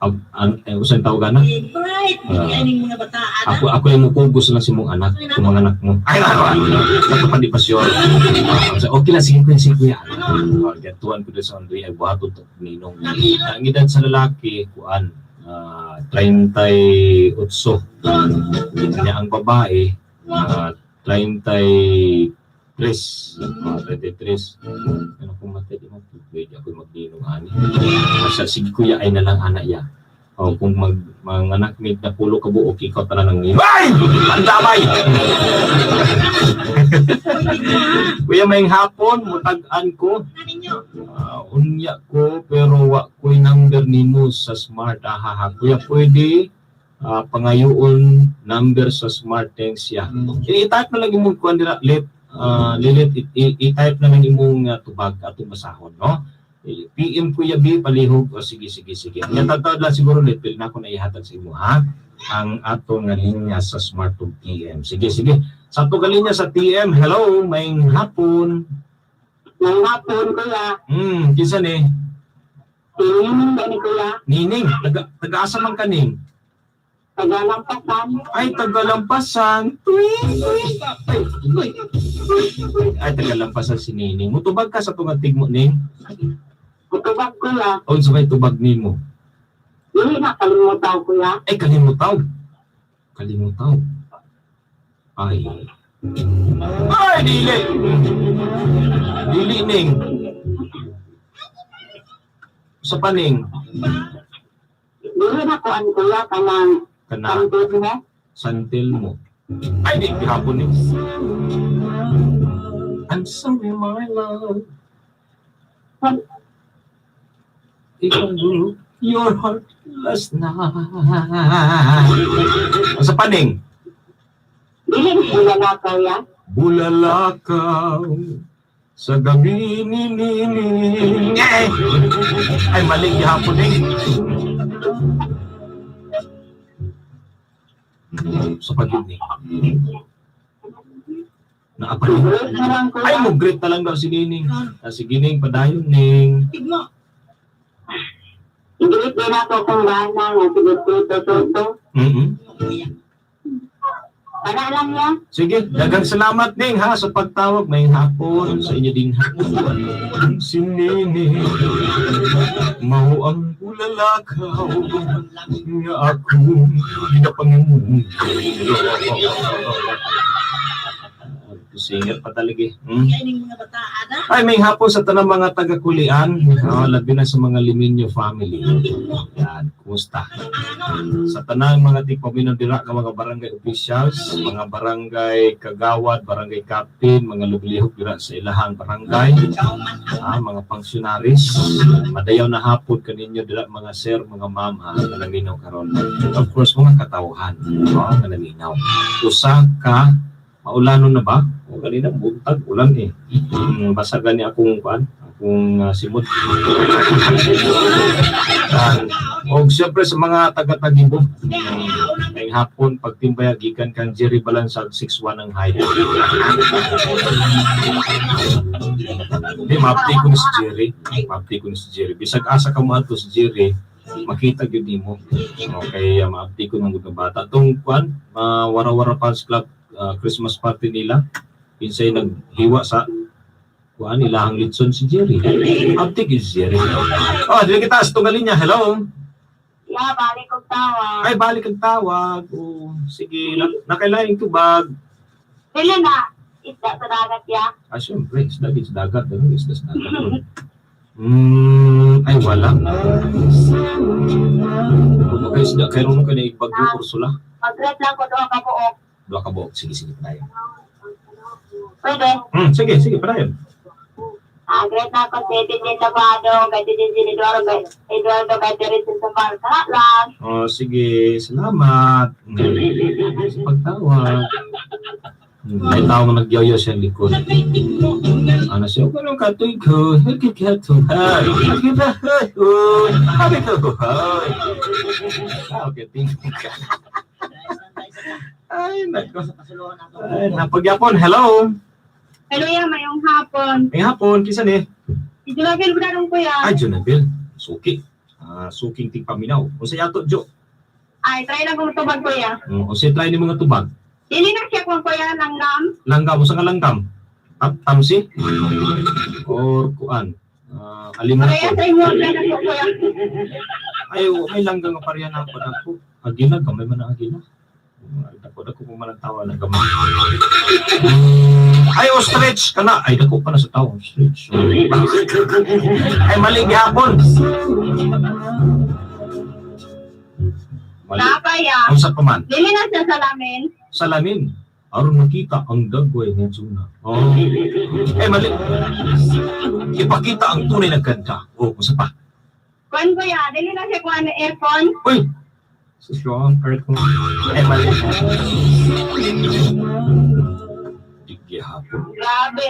ag, an, eh, usan tawag ana? Bright, Ah. aning mga bataan. Ako ako yung mukugos lang si mong anak, kung mga anak mo. Ay, ano, ano, ano, pa di pa sure. So, okay lang, sige kuya, sige kuya. Gatuan ko doon sa Andoy, ay buhaton to ninong. Ang edad sa lalaki, kuan, 38. Kanya ang babae, 33. Mga 33. Ano kung matay, di mo, pwede ako magninong ani. Basta, sige kuya, ay na lang anak ya. O kung mag mga anak may napulo ka buok, ikaw tanan ng ninong. Ay! Ang damay! Kuya, may hapon, mutag-an ko. Ah, unya ko, pero wa ko'y number nimo sa smart. Ahaha. Kuya, pwede pangayoon number sa smart, thanks ya. I-type na lang imong kuan dira, let lilit i-type na lang imong tubag atong basahon, no? PM Kuya B palihog o sige sige sige. Nya tagtawad lang siguro lit pili na ako na ihatag sa imo ha ang atong nga linya sa Smart to TM. Sige sige. Sa atong nga linya sa TM, hello, may hapon. May hapon kuya. Kinsa ni? Tingin ba ni kuya? Nining, taga taga-asa man kaning? Tagalampasan. Ay, tagalampasan. Tuwing, tuwing. Ay, tuwing, tuwing. Ay, tagalampasan si Nining. Mutubag ka sa tungang tigmo, Ning. Mutubag kuya. Unsa may tubag nimo? Dili na kalimutaw kuya. Ay, kalimutaw. Kalimutaw. Ay. Ay, dili. Dili, Ning. Sa paning. Dili na kuan kuya kanang Kana, santil mo. santil mo. Ay, di, gihapon ni. I'm sorry, my love. Ikaw broke your heart last night. Sa paning. Dili na kuya na kuya. Bulalakaw sa gabi ni Nining. Eh! Ay, mali gihapon eh. Sa pagid ni. Naapalin. Great na lang kuya. Ay, mo great na lang daw si Nining. Ah, sige, Ning, padayon, Ning. Tigmo. Great din ako kung bana nga sige tuto tuto. Kuya. Para lang ya. Sige, daghang salamat Ning ha sa pagtawag. May hapon sa inyo din hapon. Si Nini, mao ang bulalakaw nga akong ginapangimu. Gospel singer pa talaga eh. Kaya mga bataan ah. Ay, may hapon sa tanang mga taga-kulian. Labi na sa mga Liminyo family. Yan, kumusta? Sa tanang mga tigpaminaw dira nga mga barangay officials, mga barangay kagawad, barangay captain, mga luglihok dira sa ilahang barangay, mga functionaries, madayaw na hapon kaninyo dira mga sir, mga ma'am ha, nga naminaw karon. Of course, mga katawhan, no, nga naminaw. Usa ka maulanon na ba? O ganina buntag ulan eh. Basa gani akong kuan, akong simot. Og siyempre sa mga taga-Tagibo, ngayong hapon pagtimbaya gikan kang Jerry Balansag 61 ang height. Hindi, maapti ko ni si Jerry. Maapti ko ni si Jerry. Bisag asa ka mo ato si Jerry, makita gyud nimo. Okay, maapti ko ng mga bata. Tong kuan, Wara-Wara Fans Club Christmas party nila. Kinsay naghiwa sa kuan ilahang litson si Jerry. Abdi gyud si Jerry. Oh, dili kita sa tunga linya. Hello. Ya, balik kong tawa. Ay, balik ang tawag. Oh, sige, nakailaing tubag. Dili na, isda sa dagat ya. Ah, syempre, isda, isda dagat. Ano, isda sa dagat. Ay, wala. Kung kayo isda, kayo rin ka na ibagyo, Ursula. Mag-greet lang ko doon ka buok. Dua ka buok. Sige, sige, padayon. Pwede. Sige, sige, padayon. Ah, greet na ako si Tintin Tabado, kay Tintin Eduardo, kay Eduardo, kay Teresa Sambar. Salamat lang. Oh, sige, salamat. Sa pagtawag. May tao nga nagyoyo siya likod. Ano siya? Ganun ka, tuy ko. Okay, tingin ka. Ay, nako. Ay, napagyapon. Hello. Hello ya, mayong hapon. May hapon, kisa ni? Ijulagin ko na rin kuya. Ay, Jonabel. Suki. Ah, suking tigpaminaw. Unsa yato, Jo? Ay, try lang kong tubag kuya. Unsa try ni mga tubag? Dili na siya kung kuya langgam. Langgam, unsa nga langgam? Tamsi? Or kuan? Ah, Kaya alimanako. sa imo na ko kuya. Ay, oh, may langgam nga pareha na ako. Dako. Agila, gamay man ang agila. Ay, dako, dako kung man ang tawa na gamay. Ay, ostrich ka na. Ay, dako pa na sa tao. Ostrich. Ay, mali gihapon. Mali. Napaya. Unsa pa man? Dili na siya salamin. Salamin. Aron makita ang dagway ni Juna. Oh. Eh, mali. Ipakita ang tunay na ganda. Oh, unsa pa? Kuan kuya, dili na siya kuan aircon. Uy! Susyo ang aircon. Eh, mali. Sige hapon. Grabe.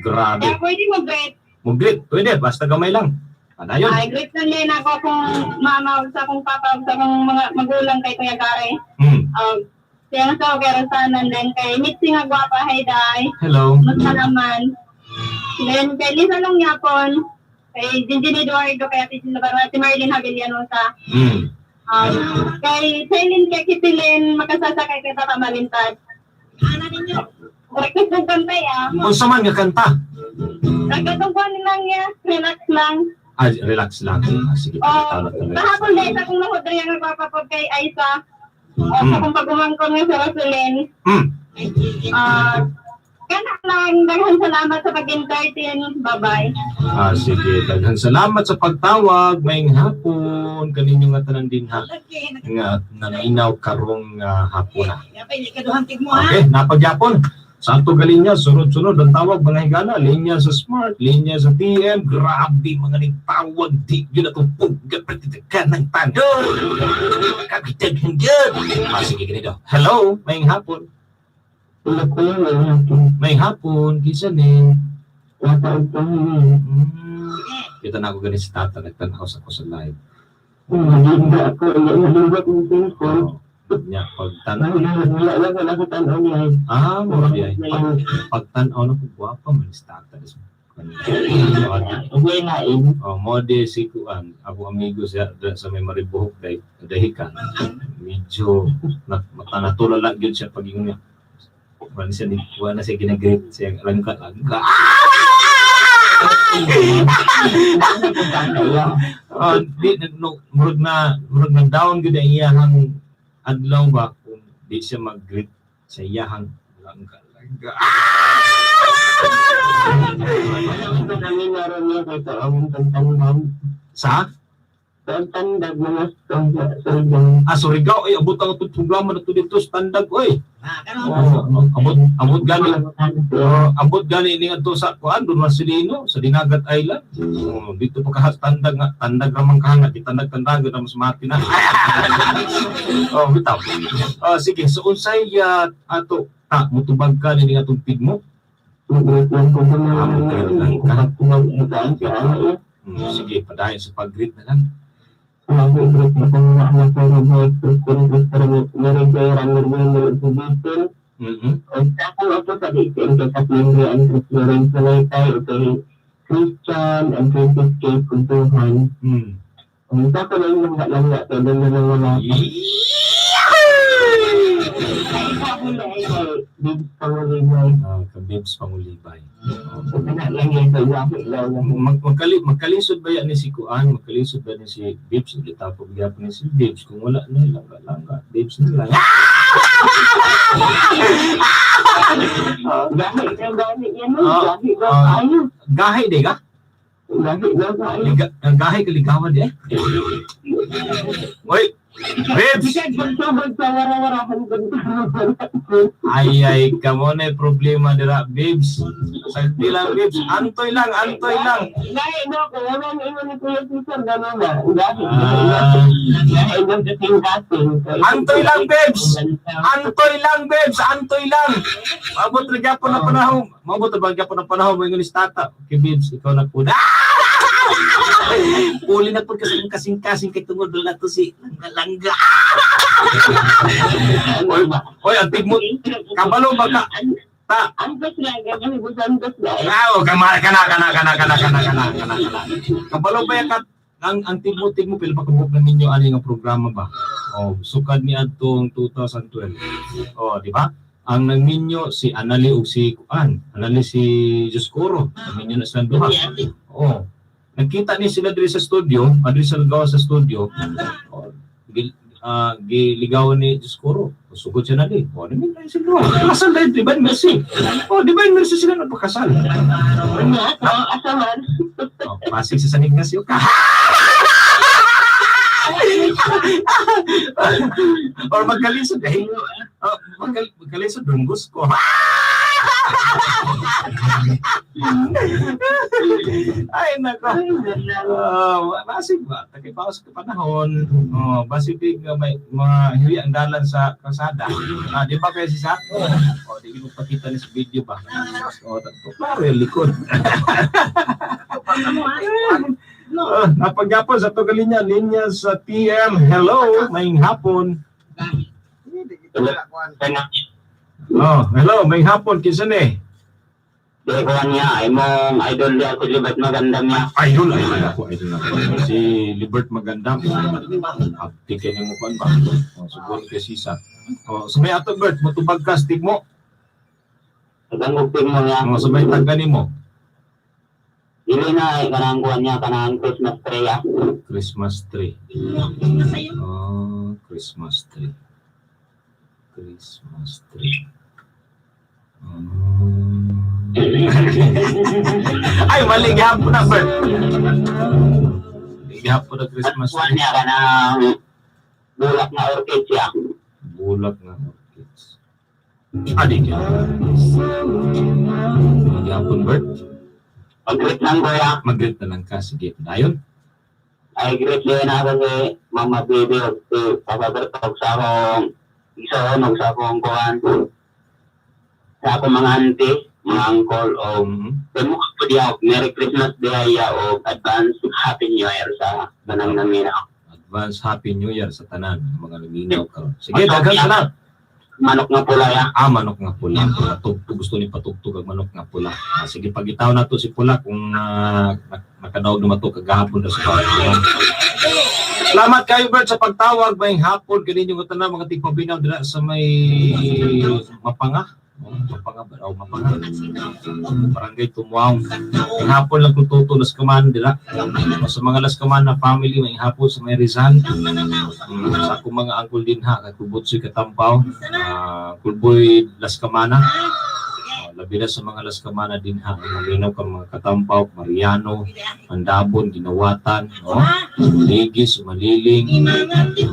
Grabe. Kaya pwede mo greet. Muglit. Pwede, basta gamay lang. Padayon. Ay, greet na din ako kung mama ug sa akong papa ug sa akong mga magulang kay Kuya Gary. Siya sa kay Rosanan din kay Mitzi nga gwapa hey day. Hello. Mas naman. Then kay Lisa Long Yapon, kay Jinjin Eduardo, kay Ate Gina Barua, si Marlene Havillanosa. Kay Celine, kay Kitilin, makasasa kay Tata Malintad. Ana ninyo. Request ng kanta ya. Unsa man nga kanta? Nagkatungkuan lang niya, relax lang. Ah, relax lang. Ah, sige, Oh, tama talaga. kahapon dahil sa akong nahod rin ang nagpapapag kay Aisa. O, sa akong pagumangkon nga sa Rosalyn. Ah, kana lang, daghan salamat sa pag-entertain. Bye-bye. Ah, sige. Daghan salamat sa pagtawag. Maayong hapon. Kaninyo nga tanan din ha. Nga nanainaw karong hapon na. Yapay, ikaduhang tigmo ha. Okay, napagyapon. Sa ato galinya, sunod-sunod ang tawag mga higala. Linya sa Smart, linya sa TM. Grabe mga ning tawag. Di yun atong pugat. Pratitakan ng tanod. Kapitan hanggang. Ah, sige, ganito. Hello, maayong hapon. Hello, kuya, may hapon. Maayong hapon. Kisa ni. Nataog pa Kita na ako ganit si Tata. Nagtanaw sa ako sa live. Naginda ako. Naliwat yung cellphone. Nya, pagtanaw. Wala lang wala ko tanaw live. Ah, mura di ay. Pagtanaw na ko, gwapa man si Tata. Uy, lain. Oh, mo di si Kuan, ako amigo siya sa may maribuhok kay dahikan. Medyo na, mata natulala gyud siya pag ingon niya. Wala siya ni wala na siya ginagreet siya langka langka. Oh, di no, murag na down gyud ang iyahang adlaw ba kung di siya mag-greet sa iyahang langka. Kami meron niya kay taong pagtandang. Sa? Pagtandag mga surigao. Ah, Surigao. Ay, abot ang itong programa na ito dito. Standard, oy. Ah, karon. Oh, abot, abot gani. Oh, abot gani ni adto sa kuan Don Marcelino sa Dinagat Island. Oh, dito pa ka tandag nga tandag ramang kahanga gitandag tandag na mas mati na. Oh, bitaw. Oh, sige, so unsay ato ta mutubag ka ni atong tigmo? Mag-greet lang ko sa mga Ah, mag-greet lang ka. Mag-greet siya. Sige, padayon sa pag-greet na lang. Mag-greet na sa mga anak ko Robert, Christian, Christopher, Mary Joy, Ramir, Mary, Bibil. Sa akong ato sa DCM kay Kathleen Ray and Chris Lorenzo Laytay, kay Christian and Francis K. Kuntuhan. Sa ako lang yung langga kay doon na lang wala. Bibs Pangulibay. Ah, kabibs Pangulibay. So, kana lang yung sa gahi lang. Magkalisod ba yan ni si Kuan? Magkalisod ba ni si Bibs? Ulit ako gyapon ni si Bibs. Kung wala na, langga, langga. Bibs na lang. Gahi na gahi yan. No? Ah, Gahi na ah. kayo. Gahi di ka? Gahi na kayo. Ang gahi kaligawan di eh. Oy, Bibs! Bisan pagtubod sa warawarahan Ay, ay, kamo na problema dira, Bibs. Sagdi lang, Bibs. Antoy lang, antoy lang. Gahi na ako. Wala na ingon ni Kuya Cesar. Gano'n na. Gahi. Ah. Gahi na kasing-kasing. Antoy lang, Bibs! Antoy lang, Bibs! Antoy lang! Maabot na gyapon na panahon. Maabot na ba gyapon na panahon? May ngunis tata. Okay, Bibs, ikaw na po. Ah! Puli na po kasi kasing-kasing kay tungod na to si Langga. Oy, oy, ang tigmo. Kabalo ba ka? Ta. Antos lang. Gahi antos lang. Ah, oh, kana kana kana kana kana kana kana kana kana. Kabalo ba ya ka ang tigmo-tigmo pila pa kabuk na ninyo ani nga programa ba? Oh, sukad ni adtong 2012. Oh, di ba? Ang nagminyo si Anali ug si Kuan, Anali si Dioscoro, nagminyo na silang duha. Oh. Nagkita ni sila diri sa studio, adri sa gawa sa studio. Oh, giligawan ni Dioscoro. Sugod siya na di. Oh, di na sila duha. Kasal dahil Divine Mercy. Oh, Divine Mercy sila nagpakasal. Ano? Asa man? Oh, pasig sa San Ignacio ka. Or magkalisod eh. Oh, magkalisod Don Bosco. Ay nako. Basig ba? Takipaos ka panahon. Oh, basig big nga may mga hiwi ang dalan sa kalsada. Ah, di ba kaya si Sato? Oh, di mo pakita ni sa video ba? Oh, tatlo. Klaro yung likod. Napagyapon sa to linya linya sa TM. Hello, maing hapon. Oh, hello, maing hapon kinsa ni? Di ko niya, ay mong idol niya ako Libert Magandam niya. Idol, idol ako, idol ako. Si Libert Magandam. Apti kay nimo kuan ba? Oh, siguro kay Sisa. Oh, sumay ato Bert, motubag ka stig mo. Nagangupin mo niya. Oh, sumay tagga nimo. Dili na ay kanang kuan niya, kanang Christmas tree ah. Christmas tree. Oh, Christmas tree. Christmas tree. Ay, mali gihapon na, Bert. Gihapon na Christmas Kuan tree. niya kanang bulak na orchid siya. Bulak na orchids. Ah, di gihapon. Gihapon, Bert. Pag-greet lang ko ya. Mag-greet na lang ka. Sige, dayon. Ay greet din ako si Mama Baby o si Papa Bert og sa akong igsoon og sa akong kuan. Sa akong mga auntie, mga uncle o Kamo po diya og Merry Christmas diya og advance Happy New Year sa tanang naminaw. Advance Happy New Year sa tanan, mga naminaw karon. Sige, daghang salamat. Manok nga pula ya. Ah, manok nga pula. Patugtog, gusto ni patugtog ang manok nga pula. Ah, sige, pagitaw na to si pula kung nakadaog naman to kagahapon na sa pagkakas. Salamat kayo, Bert, sa pagtawag. May hapon kaninyo nga tanan mga tigpabinaw dira sa may Mapanga. Oh, Mapanga ba? Oh, Mapanga. Barangay Tumuang. May hapon lang kung tuto las kaman dira. O, sa mga las kaman na family, may hapon sa may Rizal. Sa akong mga angkol din ha, kay Kubutsoy Katampaw, Kulboy Las Camana. Labi na sa mga Laskamana din ha, ang maminaw ka mga Katampaw, Mariano, Mandabon, Ginawatan, no? Ligis, Maliling,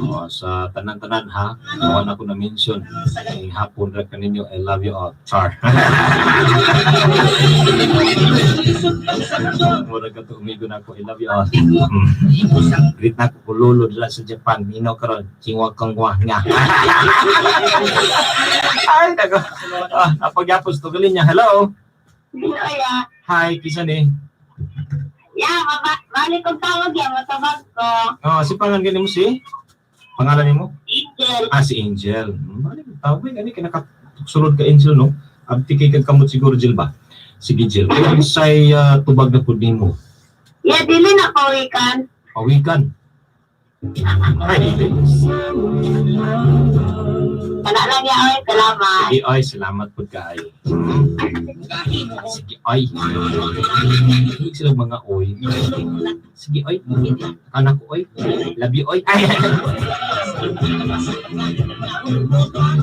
oh, sa tanan-tanan ha, gawa na ko na mention. Ay, hapon ra kaninyo, I love you all. Char. Mura ka to umigo na ako, I love you all. Greet na ako ko lolo dila sa Japan. Minaw karon, chingwa kang wa nga. Ay, nako. Ah, napagyapos to galing niya. Hello. Hello, ya. Hi, kisa ni. Ya, maba, balik kong tawag ya, matabag ko. Oh, si pangalan gani mo si? Pangalan nimo? Angel. Ah, si Angel. Balik tawag gani kay nakasulod ka Angel no. Abti kay kag kamot siguro Jill ba? Sige Jill. Kung say tubag na pud nimo. Ya, dili na pawikan. Pawikan. Ay, dili. Kana lang ya, oy, salamat. Sige, ay, salamat pud kaayo. Sige, ay. Hilig sila mga oy. Sige, oy. Anak ko, oy. Love you, oy. Ay.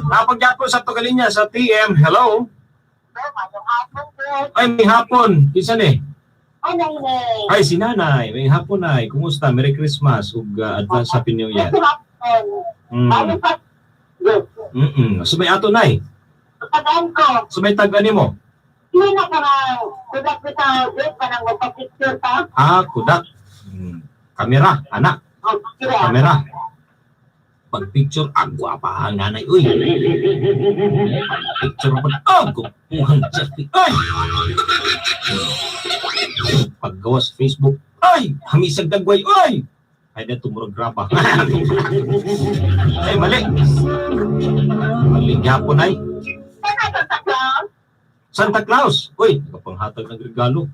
Napagyapon sa Tugalinya sa TM. Hello. Ay, may hapon. Kinsa ni? Ay, nay, Ay, si Nanay. May hapon, Nay. Kumusta? Merry Christmas. Ug advance Happy New Year. Ano pa? So may ato, Nay. Tagaan ko. So may tag mo. Hindi na ka na. Kudak ko sa group pa nang magpa-picture ta. Ah, kudak. Kamera, anak. Oh, picture. Kamera. Pag picture, ang gwapa ang nanay. Uy. Pag picture, pag oh, gupuhan selfie. Ay! Paggawa sa Facebook, ay! Hamisag dagway, ay! Ay, na tumurog graba. Ay, mali. Mali gyapon ay. Sana ka sa clown? Santa Claus. Uy, nakapanghatag ng regalo.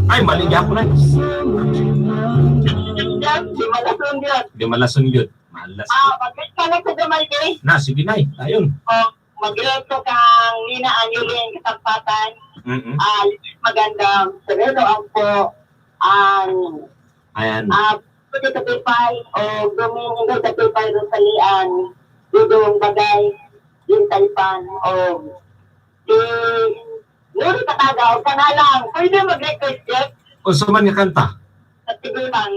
Ay, mali gyapon ay. Di malason yun. Di malason yun. Malas. Ah, mag-greet ka lang sa Dumalde. Na, sige nay. Ayon. Oh, mag-greet ko kang Nina Anyulin Katampatan. Ah, magandang Sereno ang po ang Ayan. ah pwede sa Pipay o Domingo sa Pipay Rosalian, Dudong Bagay, Lintaypan o si Nuri Pataga o Kanalang. Pwede mag-request Jeff Unsa man nga kanta? sa Tigulang.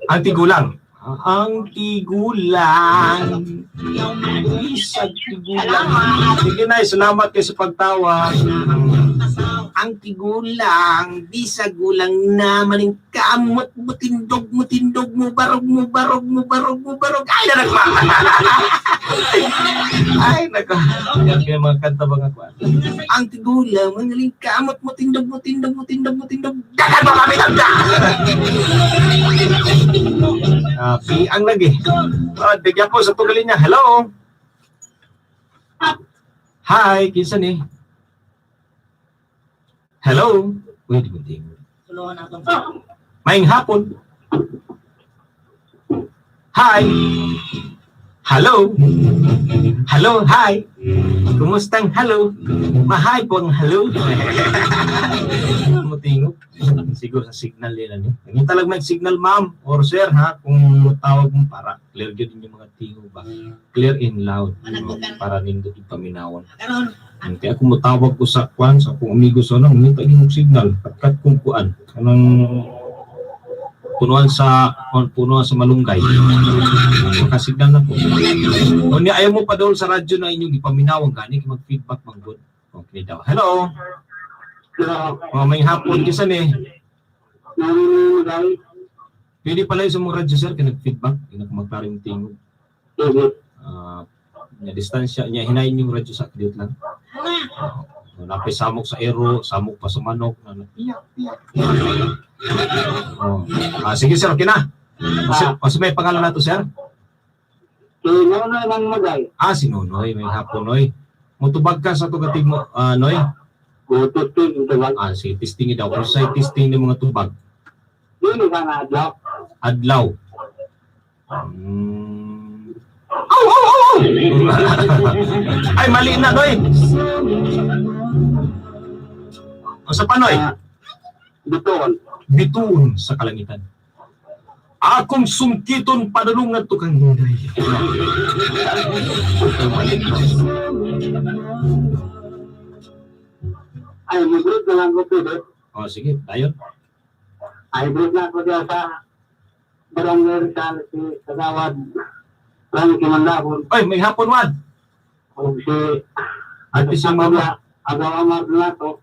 Ang tigulang. Ang tigulang. Isang tigulang. Sige nay, salamat kayo sa pagtawag. Ang tigulang, di sa gulang na maning kamot mo tindog mo tindog mo barog mo barog mo barog mo barog. Ay, naragma! Ay, nako. Yan kaya mga kanta mga kuan. Ang tigulang, maning kamot mo tindog mo tindog mo tindog mo tindog. Dagan mo kami tanda! Ah, ang lagi. Ah, bigyan po sa tugalin niya. Hello? Hi, kinsa ni? Hello? Uy, di mo tingog. Maayong hapon. Hi. Hello. Hello, hi. Kumustang hello? Mahay po ang hello. Mutingog. Siguro sa signal nila ni. Ang talag may signal ma'am or sir ha kung tawag mo para clear gyud yung mga tingog ba. Clear and loud no? Para nindot yung paminawan. Ang kaya kung mutawag ko sa kwan sa akong amigo sa ano, ngita yung signal katkat kong kuan kanang punuan sa malunggay. Makasignal na po. Unya ayaw mo pa doon sa radyo na inyong ipaminaw ang gani kay mag-feedback man good. Okay daw. Hello. Hello. Oh, may hapon kinsa ni. Pwede pala yung sa mga radyo sir kay nag-feedback, kay nagmaklaro yung tingog. Ah, nya distansya niya hinayin yung radyo sa kadiyot lang. Oh, napay samok sa ero, samok pa sa manok, na piyak piyak. Oh. Ah, sige sir, okay na. O, o, may pangalan na to sir? Nonoy nang magay. Ah, si Nonoy, may hapon Noy. Mutubag ka sa tugatig mo, ah, Noy. Testing tubag. Ah, sige, testing daw. Unsay testing ng mga tubag? Dili ka nga adlaw. Adlaw. Aw, aw, aw, aw! Ay, mali na, Noy. O sa panoy? Bituon. Bituon sa kalangitan. Akong sungkiton padulungan to kang hinday. Ay, mali, no? Ay, na lang ko pwede. Oh, sige, dayon. Ay, break na ako diyan sa Barangay Rizal, si Kagawad Frankie Mandabon, Oy, may hapon wan. o si Ate si mama. Agawa Marnato,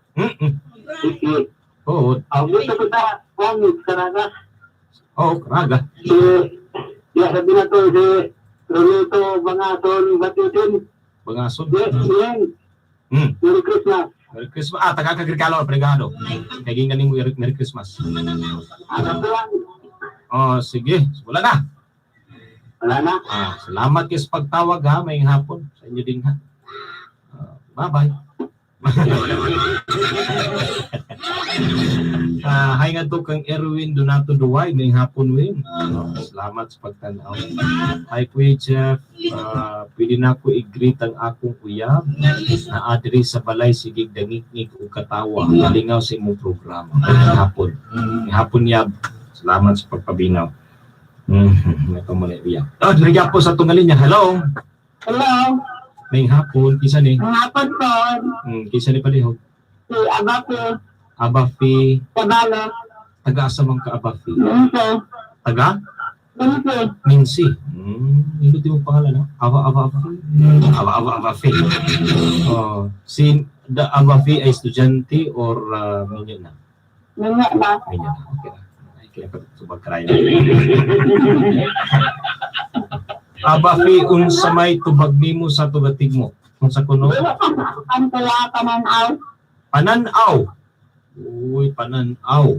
Iki. Oo, Ang gusto ko sa Juan Caraga, oo, karaga. si ya sabi na to, si Rolito Bangaton Batutin, Bangason. Len, Merry Christmas. Merry Christmas. Ah, taga kagrikalo, pregado. Kay gingan nimo Merry Christmas. Ano to lang? Oh, sige. Wala na. Wala na. Ah, salamat kayo sa pagtawag ha. May hapon sa inyo din ha. Ah, bye-bye. Ah, hi nga to kang Erwin Donato Duway. May hapon win. Oh, salamat sa pagtanaw. Hi Kuya Jeff. Ah, pwede na ako i-greet ang akong uyab na adri sa balay sige dangikngik ug katawa. Malingaw sa imong programa. May hapon. May hapon yab. Salamat sa pagpabinaw. Ito muna uyab. Oh, diri po sa tunga linya. Hello. Hello, May hapon kisa ni. ang hapon po, Kisa ni palihog. si Abapi Abafi, Sabalo, taga asa man ka Abafi? Minse, Taga Minse, Minsi. Nindot yung pangalan no? Aba Aba Abafi. Aba Aba Abafi. Oh, si da Abafi ay estudyante or minyo na? Minyo na. Minyo na. Okay na. Ay, kaya pa subag karaya. Abafi unsa may tubag nimo sa tugatig mo? Unsa kuno? Dili ka ang kaya pananaw. Pananaw. Uy, pananaw.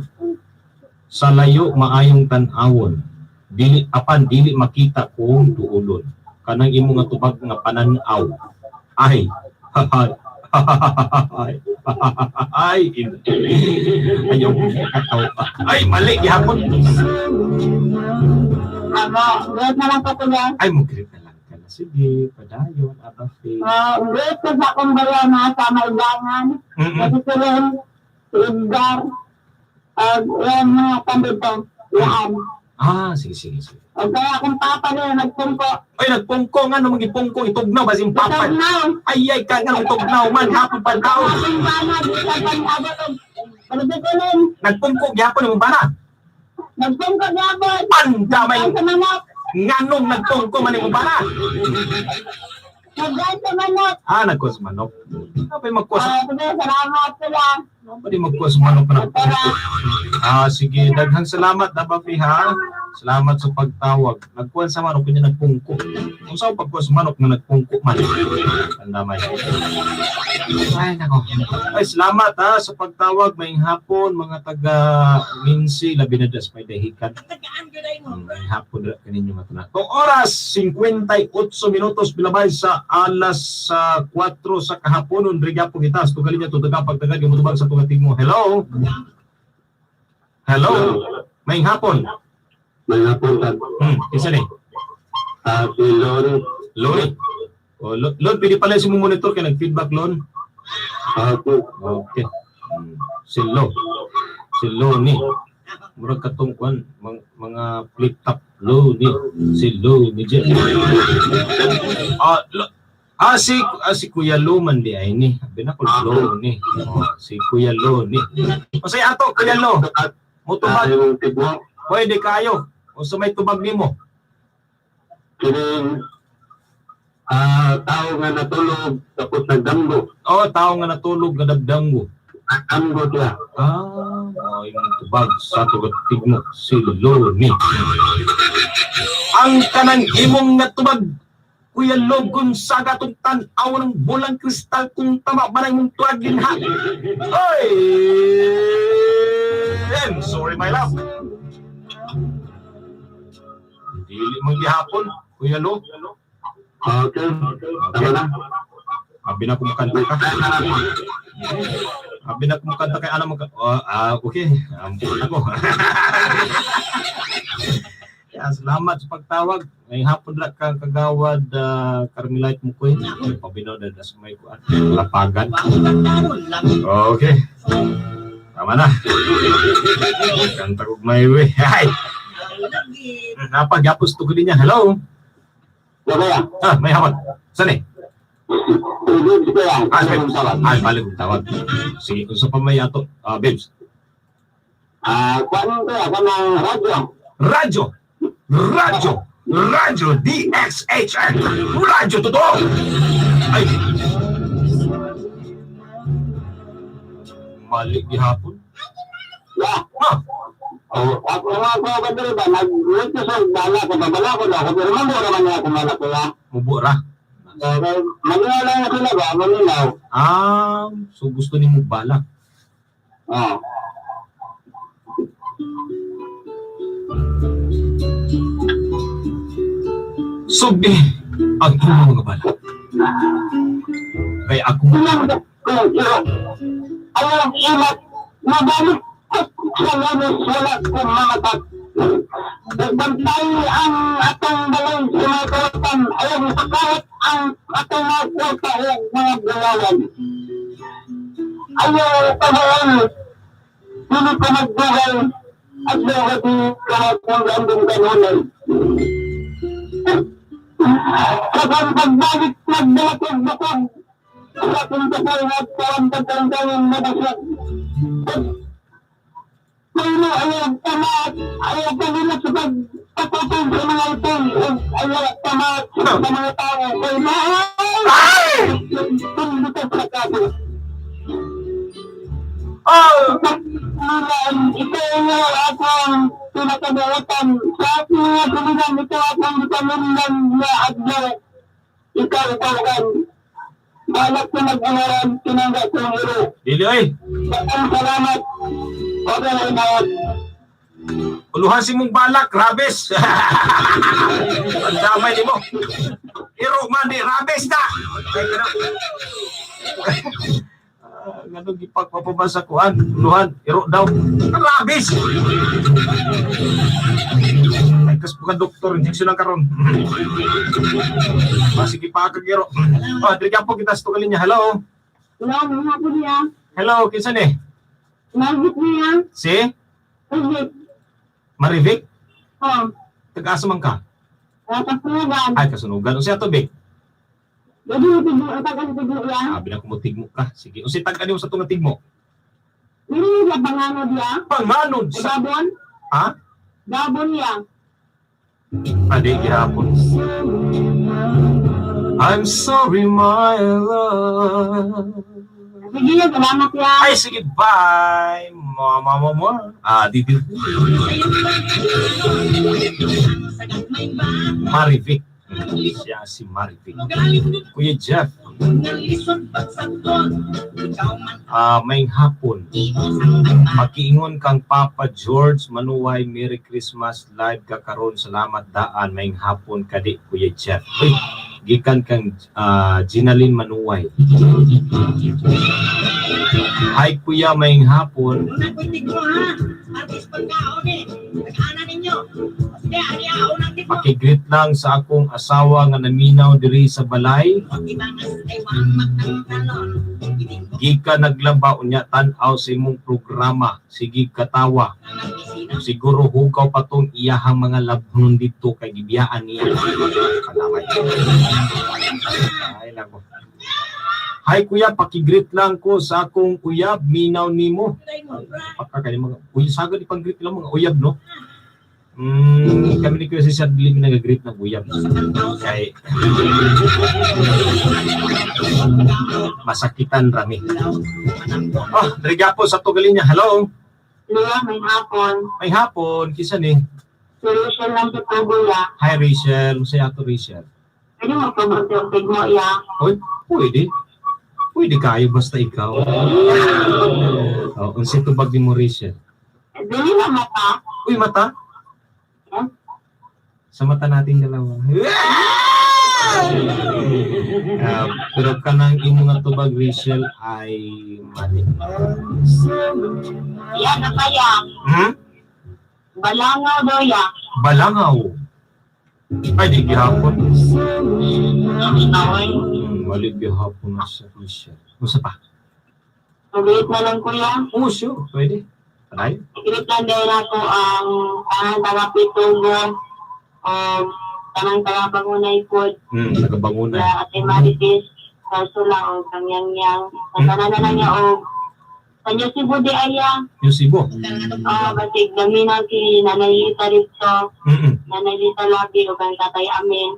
Sa layo maayong tan-awon. Dili apan dili makita kung duolon. Kanang imo nga tubag nga pananaw. Ay. Ay. Ay. Ayaw kataw. Ay, mali gihapon. Aba, great na lang po kuya. Ay, mo grip na lang ka na. Sige, padayon, abafe. Great ko sa akong bayan na sa Maidangan, sa Sisilin, si Edgar, yan mga kandito, yan. Ah, sige, sige, sige. O kaya akong papa niya nagpungko. Ay, nagpungko nga, no, magipungko, itugnaw, basin papa. Tugnaw. Ay, ay, ka nga, itugnaw man, hapon pa tao. Akong bana, di sa pag-abot og Pagbikulin, Nagpungko, gyapon mo bana. nagpungko gabot. Pandamay, Nagkuhan sa manok, nganong nagpungko man mo bana. nagkuhan sa manok. Ah, nagkuha sa manok. Kapay magkuha sa, Ah, sige, salamat sila. pwede magkuha sa manok pa Tara. nagpungko. Ah, sige, daghang salamat, Dabafi, ha? Salamat sa pagtawag. Nagkuha sa manok, kunya nagpungko. Kung saan pagkuha sa manok nga nagpungko man. Pandamay. Ay, nako. Ay, salamat ha sa pagtawag. May hapon, mga taga Minsi, labi na das may dahikan. May hapon na kaninyo nga tanan. Kung oras, 58 minutos bilabay sa alas sa 4 sa kahaponon, riga po kita. Sa tugalin niya, tudaga pagtagal, gamutubag sa tugating mo. Hello? Hello? May hapon. May hapon ka. Isa ni. Ah, si Lori. Lori. Oh, Lon, pwede pala si monitor kay nag-feedback, Lon. Okay. Okay. Si Lo. Si Loni. Murag katong kuan mga flip top Loni. Si Loni Jeff. Ah, si Kuya Lo man di ay ni. Abi na ko Loni. Oh, si Kuya Loni. Masaya ato Kuya Lo. Mutubag Yung tigwa. pwede kayo. Unsa may tubag nimo? Kining tao nga natulog tapos nagdamgo. Oh, tao nga natulog nga dabdanggo. Nagdamgo siya. Ah, oh, yung tubag sa tugat tigmo si Loni. Ang kanang imong nga tubag, Kuya Lo Gonzaga tong tan-aw ng bulang kristal kung tama ba na imong tuwagin ha? Oy! I'm sorry my love. Dili man gihapon, Kuya Lo. Okay. Tama na. Abi na kumakanta ka. Abi na kumakanta kay alam mo ka. Oh, okay. Ampun ako. Kaya salamat sa pagtawag. Ngayong hapon lang kang kagawad Carmelite Mukoy. Pabinaw na sa may kuan. Lapagan. Okay. Tama na. Kanta kog may way. Ay. Napagyapos tugod niya. Hello. Wala. Ah, may hapon. Saan eh? Tubig ko yan. Ah, babes. Ay, balik kong tawag. Sige, kung sa pamay ato, ah, babes. Ah, kuan ko yan, kanang radyo. Radyo! Radyo! Radyo DXHN! Radyo totoo! Ay! Mali gihapon. Ya. Ah! Oh, ako nga ko ba diri ba nag-wait sa bala ko babala ko na ako pero mambo naman niya ako mala ko ya. Mubura. Okay, manila lang sila ba? Manilaw. Ah, so gusto ni mo balak. Oh. Sugdi ang imong mga balak. Kaya ako Ilang ko pero ayaw ilat mabalik sa lunes wala kong mamatak. Nagbantay ang atong balay sa mga kawatan. Ayaw makakawat ang atong mga kwarta o mga gulawan. Ayaw pamawan. Hindi ko magbuhay at buhat ni kahit ng gandong kanunan. Kapag pagbalik magdalakog-bakog sa akong kapal at parang pagkangkangin mabasag. Pero ayaw tamat, ayaw pagilap sa pagpapatong sa mga itong, ayaw tamat sa mga tao. Kay mahal! Ay! Tumbutok sa kabo. Oh! Milan, ito nga akong pinakabuutan. Sa aking mga kulinan, ito akong itamundan na adlaw. Ikaw, tawagan. Balak ko mag-ungaran, tinangga kong iro. Dili oy. Maraming salamat. Okay, na. Uluhan si mong balak, rabes. Ang damay ni mo. Iro man di rabes na. Kay kana. Ah, nganong gipagpapabasa kuan, uluhan, iro daw. Rabes. Ay kas bukan doktor, injection lang karon. Masige pa kag iro. Oh, diri po kita sa tugal niya. Hello. Hello, mga po niya. Hello, kinsa ni? Nagit niya. Si Nagit. Marivic, Oh, taga-asa man ka? kasugan. Ay, kasunugan. Unsa ato, Vic? Jadi, tigo, tagal tigo ya. Sabi na kumutigmo ka. Sige, unsa tag mo sa tunga tigmo? Dili sa panganod ya. Panganod sa Gabon? Ha? Gabon ya. Adi gihapon. I'm sorry, my love. Sige, salamat ya. Ay, sige, bye. Mama, mama. Ah, dito. Marivic. Siya si Marivic. Kuya Jeff, ah, may hapon. Pakiingon kang Papa George Manuway, Merry Christmas live ka karon. Salamat daan may hapon kadi Kuya Jeff. Uy, gikan kang Ginalyn Manuway. Hi Kuya, may hapon. Una ko'y tigmo ha. Artis pagkaon eh. Nag-ana ninyo. Sige, ani unang tigmo. Pakigreet lang sa akong asawa nga naminaw diri sa balay. Tibangas ay wamak ang talon. Gikan naglaba unya tan-aw sa imong programa. Sige katawa. Siguro hugaw pa tong iyahang mga labhonon dito kay gibiyaan niya. Kalamay. Ay nako. Hi kuya, paki-greet lang ko sa akong uyab, minaw nimo. Pagka kani mga uy sagad ipang-greet lang mga uyab no. Kami ni Kuya Cesar dili mi nag-greet ng uyab. Kay masakitan rami. Oh, diri po sa tugalin niya. Hello. Luya, may hapon. May hapon, kisa ni. Si Rachel lang sa tubo ya. Hi Rachel, unsay ato Rachel? Pwede mo yung tigmo ya. Oy, pwede. Pwede kayo basta ikaw. Oh, unsay tubag nimo Rachel? Dili na mata. Uy, mata. Huh? Sa mata nating dalawa. Ah, pero kanang imo nga tubag Rachel ay mali. Yan na kaya. Hmm? Balangaw daw ya. Balangaw. Ay, di gihapon. Ay, Mali gihapon na sa Rachel. Unsa pa? Greet na lang kuya. Oh, sure. Pwede. Panay. Greet lang dahil ako ang tanang taga-pitugo o tanang taga-bangunay po Tagabangunay. na Ate Marites. Ursula o kang Yang Yang. Sa tanan na lang niya o sa New Cebu di aya. Yung Cebu. Oh, basig naminaw si Nanay Lita Rizzo, Nanay Lita Labi o kang Tatay Amin.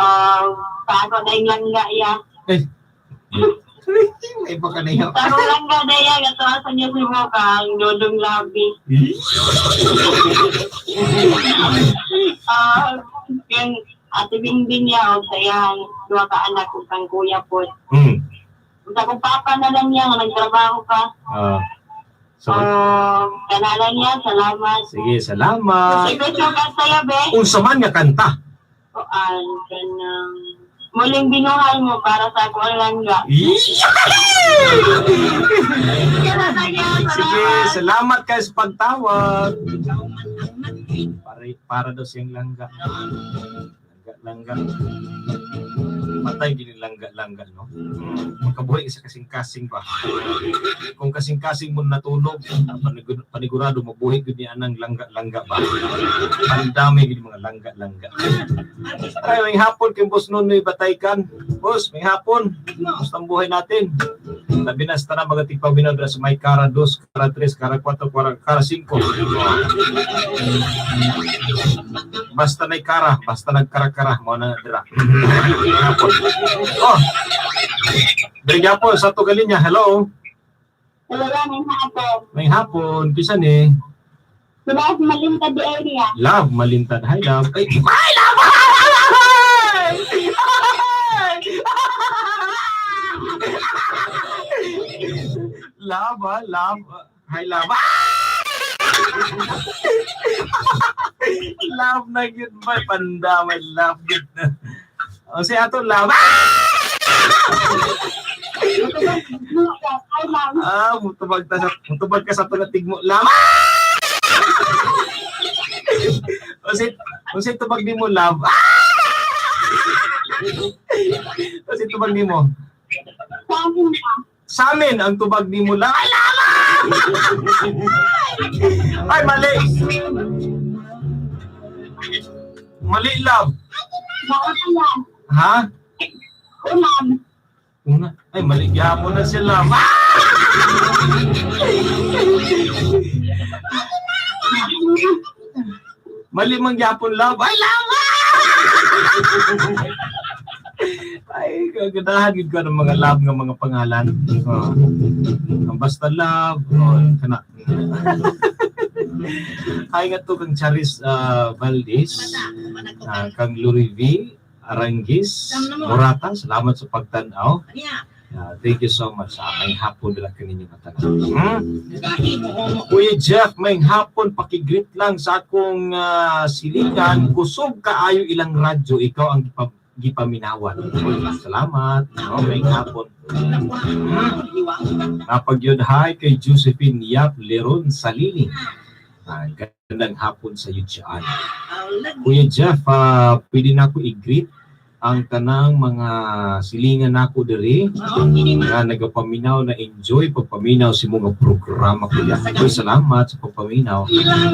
Oh, sa ako na yung langga ya. Ay. May iba ka na yun. Sa ako langga na ya, gato sa New Cebu kang Dodong Labi. Ah, yung Ate Bingbing niya o sa iyang duha ka anak ug kang kuya po. Sa akong papa na lang niya nga nagtrabaho pa. Ah. So, Oh, kana lang niya, salamat. sige, salamat. Sige, so kasaya be. Unsa man nga kanta? Kuan kanang muling binuhay mo para sa ako ang langga. Sige, salamat kayo sa pagtawag. Para daw siyang langga. Langga, langga. Patay gini langga, langga, no? Makabuhi sa kasing-kasing ba? Kung kasing-kasing mo natulog, panigurado mabuhi gud ni anang langga-langga ba? Pandami gid mga langga-langga. Ay, may hapon kay Boss Nonoy Bataykan. Boss, may hapon. Kumusta ang buhay natin? Labi na sa tanang mga tigpaminaw dira sa may kara 2, kara 3, kara 4, kara 5. Basta may kara, basta nagkara-kara, mo na dira. Hapon. Oh. Diri gyapon sa to galinya. Hello. Hello, may hapon. May hapon, bisa ni. Sila sa Malintad area. Love Malintad. Hi love. Ay, hi love. Love, ah, love. Hi love. Love na gyud ba panda may love gyud na. O si ato love. Ay, ma'am. Ah, mutubag ka sa tunatig mo. Love. O si tubag ni mo love. O si tubag ni mo. Sa amin pa. Sa amin ang tubag ni mo lang. Ay, lama! Ay, mali. Mali, love. Baka kaya. Ha? Ulam. Una. Ay, mali. Gyapon na sila. Ah! Mali man gyapon, love. Ay, love! Ay, kaganahan gid ko ng mga love nga mga pangalan. Oh. Ang basta love, oh, kana. Hi nga to kang Charis Valdez, kang Lurivi Arangis Morata, salamat sa pagtan-aw. Thank you so much. May hapon nila kaninyo matanan. Kuya Jeff, may hapon pakigreet lang sa akong silingan. Kusog kaayo ilang radyo, ikaw ang gipaminawan. Uy, salamat. No, may hapon. Napagyod hi kay Josephine Yap Leron Salini. Gandang hapon sa iyo dyan. Kuya Jeff, pwede na ako i-greet ang tanang mga silingan nako diri nga nagapaminaw na enjoy pagpaminaw sa imong programa kuya. Uy, salamat sa pagpaminaw.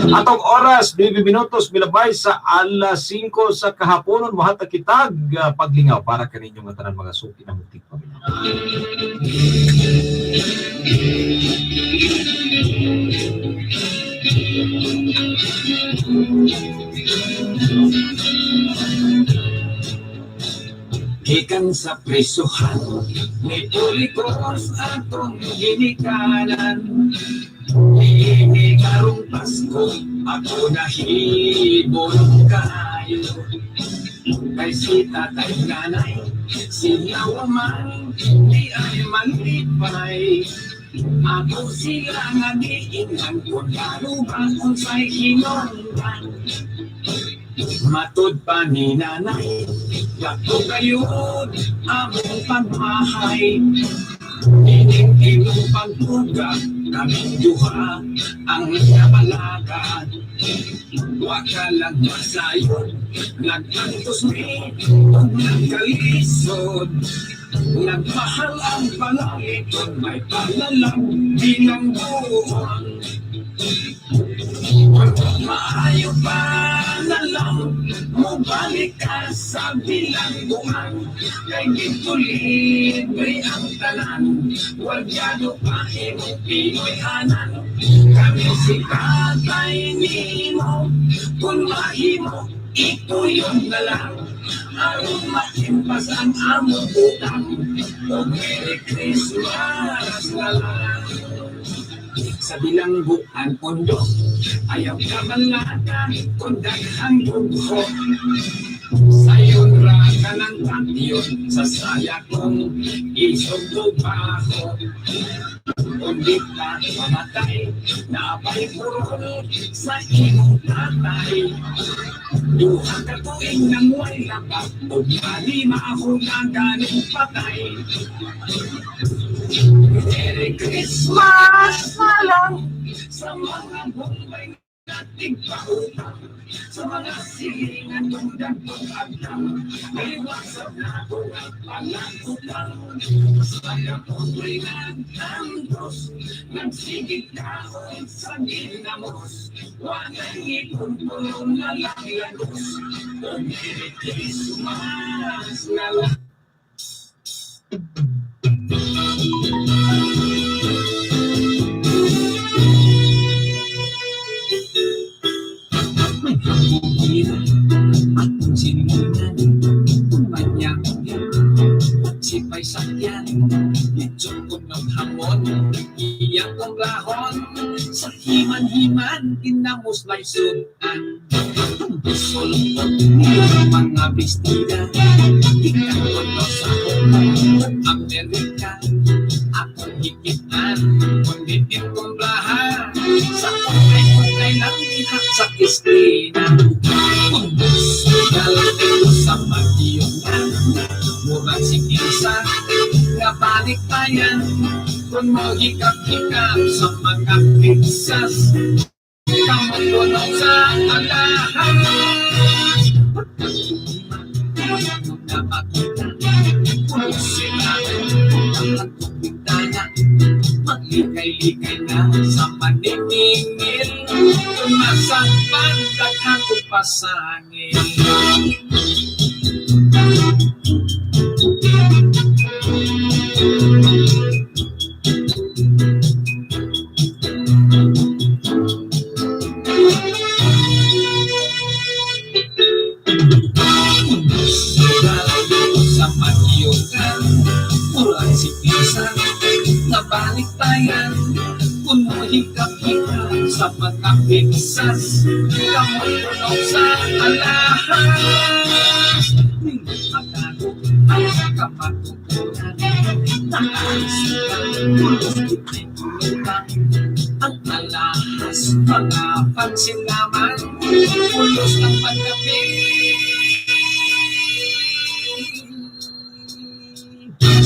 Atong oras 9 minutos milabay sa alas 5 sa kahaponon mohatag kitag paglingaw para kaninyo nga tanan mga suki na mutik paminaw. Gikan sa prisuhan ni Ulikos atong ginikanan. Niini karong Pasko ako nahibulong kaayo. Kay si tatay nanay sila man di ay malipay. Ako sila nga diingan kung lalo ba unsay hinungdan. Matud pa ni nanay, Dako gayud among pagmahay. Ining imong pagbuga, kaming duha ang nabalaga. Wa ka lang masayon, nag-antos mi ug nagkalisod. Nagmahal ang panangiton, may palalang bilang buon. Maayo pa na lang, Mubalik ka sa bilangguan, kay dito libre ang tanan. Walyado pa imong Pinoy-anan. Kami si tatay nimo, kung mahimo, ituyon na lang. Aron matimpas ang among utang, o Merry Christmas na lang. Sa bilangguan pondo, ayaw ka malata, kung daghang bugho. Sayon ra ka ng patyon, sa saya kong isog pa ako. Kundi ka mamatay, napay puron sa imong tatay. Duha ka tuig nang way lapat, ug malima ako na ganing patay. Merry Christmas na lang sa mga Bombay na tigpautang, sa mga silingan ng dagtong agtang, may WhatsApp na ako at palangutang. Saya pobre nagtantos, nagsigit kaon sa ginamos, walay ngipon pulong na lang lagos. O Merry Christmas na lang. May hamugin atong siningan, umanyang sipay sakyan, lechon kunong hamon, iyang kumplahon, sa himan-himan, kinamos lay sudan. Sulpot mga bestida, ikaw kuno sa Hong Amerika, akong hikitan, kundi kumplahan, sa kukay-kukay lang ihak sa istina. Kung sugal sa magyunan, murag si Kinsa, nga balik bayan, kung mo hikap-hikap sa mga pizzas, kamutunog sa alahas. Pagkasuman, na makita, puno sila, ang bintana, maglikay-likay na sa maniningil, tumasakpan, daghang upasangil. Sa magyugan, murag si Pinsan, nabalik bayan, kung mo hikap-hikap sa mga pinsas, kamutunog sa alahas. Matago ang kamatutunan, naayos pulos pulutan, ang alahas, mga pansin naman, pulos ng pagkapi.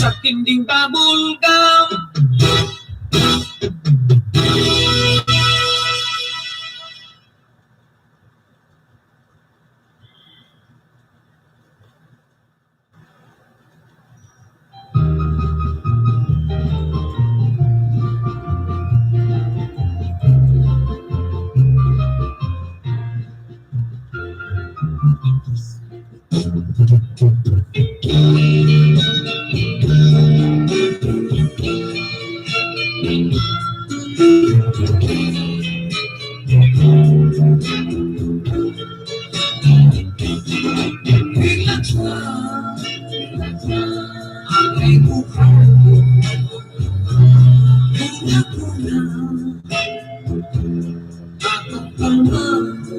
Sa tinding bubble gum. Relax lang, ang mukha Una-una, atong pangako,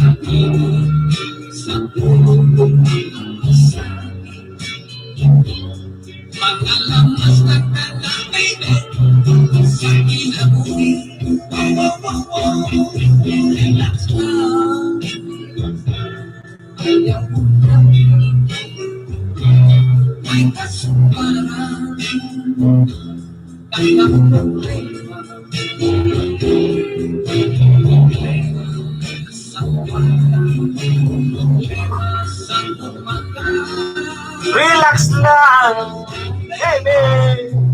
ang init sa ulo mga lamas na kana, baby, sa kinabuhi. Wow, wow, wow, wow. Relax lang, ayaw mo na, may kasumparan, ang problema, problema sa kwarta, problema sa umaga. Relax lang, baby.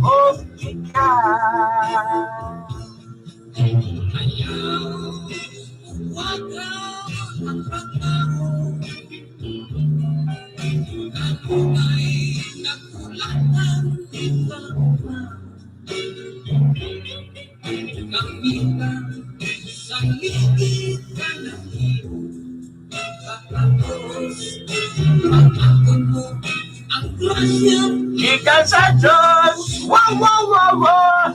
Okay ka. Ayaw, wag ka. Gikan sa Diyos! Wow, wow, wow, wow!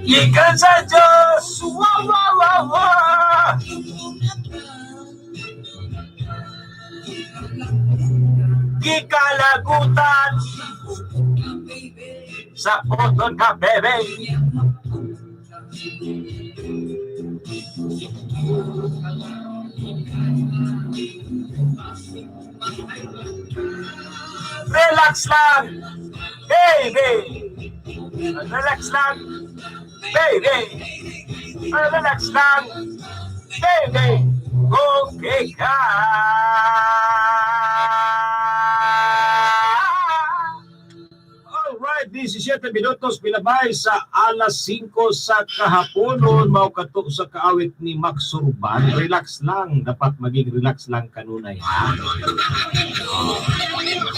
Gikan sa Diyos! Wow, wow, wow, wow! Gikalagutan sa puton ka, bebe! Relax lang! Baby! Relax lang! Baby! Relax lang! Baby! Okay ka! Alright, 17 minutos pilabay sa alas 5 sa kahaponon. Mao kato sa kaawit ni Max Surban. Relax lang. Dapat maging relax lang kanunay. Ha?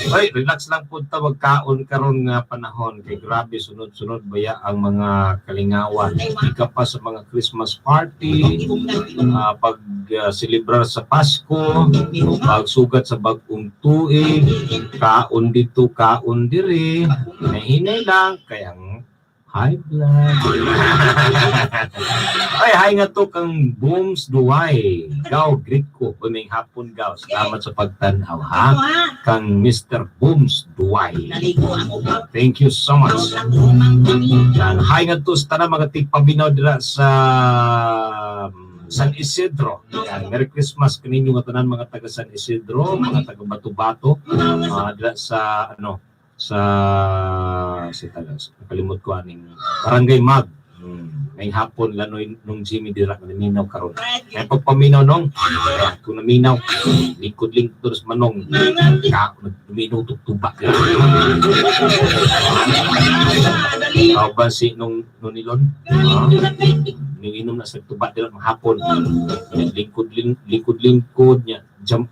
Ay, relax lang po ta magkaon karon nga panahon kay grabe sunod-sunod baya ang mga kalingawan. Ika pa sa mga Christmas party, pag celebrar sa Pasko, pagsugat sa bagong tuig, kaon dito, kaon diri, nahinay lang, kaya high blood. Ay, hi nga to kang Booms Duway. Gaw, greet ko. Uming hapon, gaw. Salamat sa pagtanaw, ha? Ako ha, Kang Mr. Booms Duway. naligo ang upaw. Thank you so much. Sa umang pamilya. Yan. Hi nga to sa tanang mga tigpabinaw dira sa San Isidro. Yan. Merry Christmas kaninyo nga tanan mga taga San Isidro, mga taga Bato-Bato, dira sa ano sa si taga nakalimot ko aning Barangay Mag. May hapon lanoy nung Jimmy dira nga naminaw karon. Kaya pagpaminaw nung, kaya kung naminaw, lingkod-lingkod sa manong, ka, nagduminaw tuba. Tawag ba si nung nunilon? Ah, nung inom na sa tuba dira mahapon. Lingkod lingkod lingkod niya jam,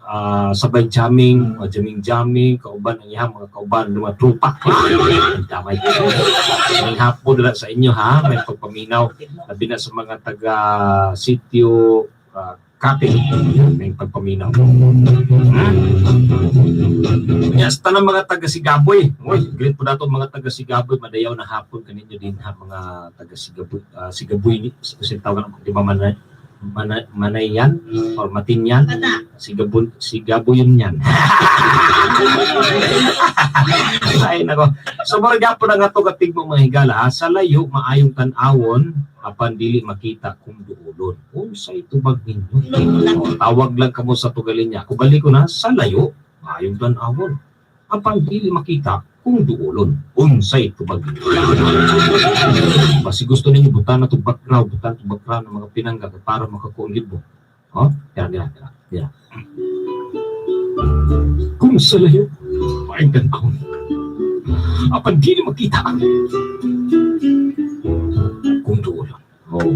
sabay jamming, o jamming jamming, kauban ang iyang mga kauban mga tropa. Damay. May hapon dira sa inyo ha, may pagpaminaw labi na sa mga taga sitio Kape, may pagpaminaw. Yes, tanang mga taga Sigaboy. Uy, great po nato mga taga Sigaboy, madayaw na hapon kaninyo din ha mga taga Sigaboy, Sigaboy ni kasi tawag ko di ba manay manayan or matinyan, Sigaboy, Sigaboy yun yan. Ay nako. So mura gyapon ang ato katig mo mga higala ha? Sa layo maayong tan-awon apan dili makita kung duolon. Unsay tubag ninyo? O, tawag lang kamo sa tugalinya. Kubali ko na sa layo maayong tan-awon apan dili makita kung duolon. Unsay tubag ninyo? Basi gusto ninyo butan na itong background, butan itong background ng mga pinangga para makakuon gid mo. Oh, tira, tira, tira, tira. Kung sa layo, maayong tan-awon apan dili makita kung duolon. Oh.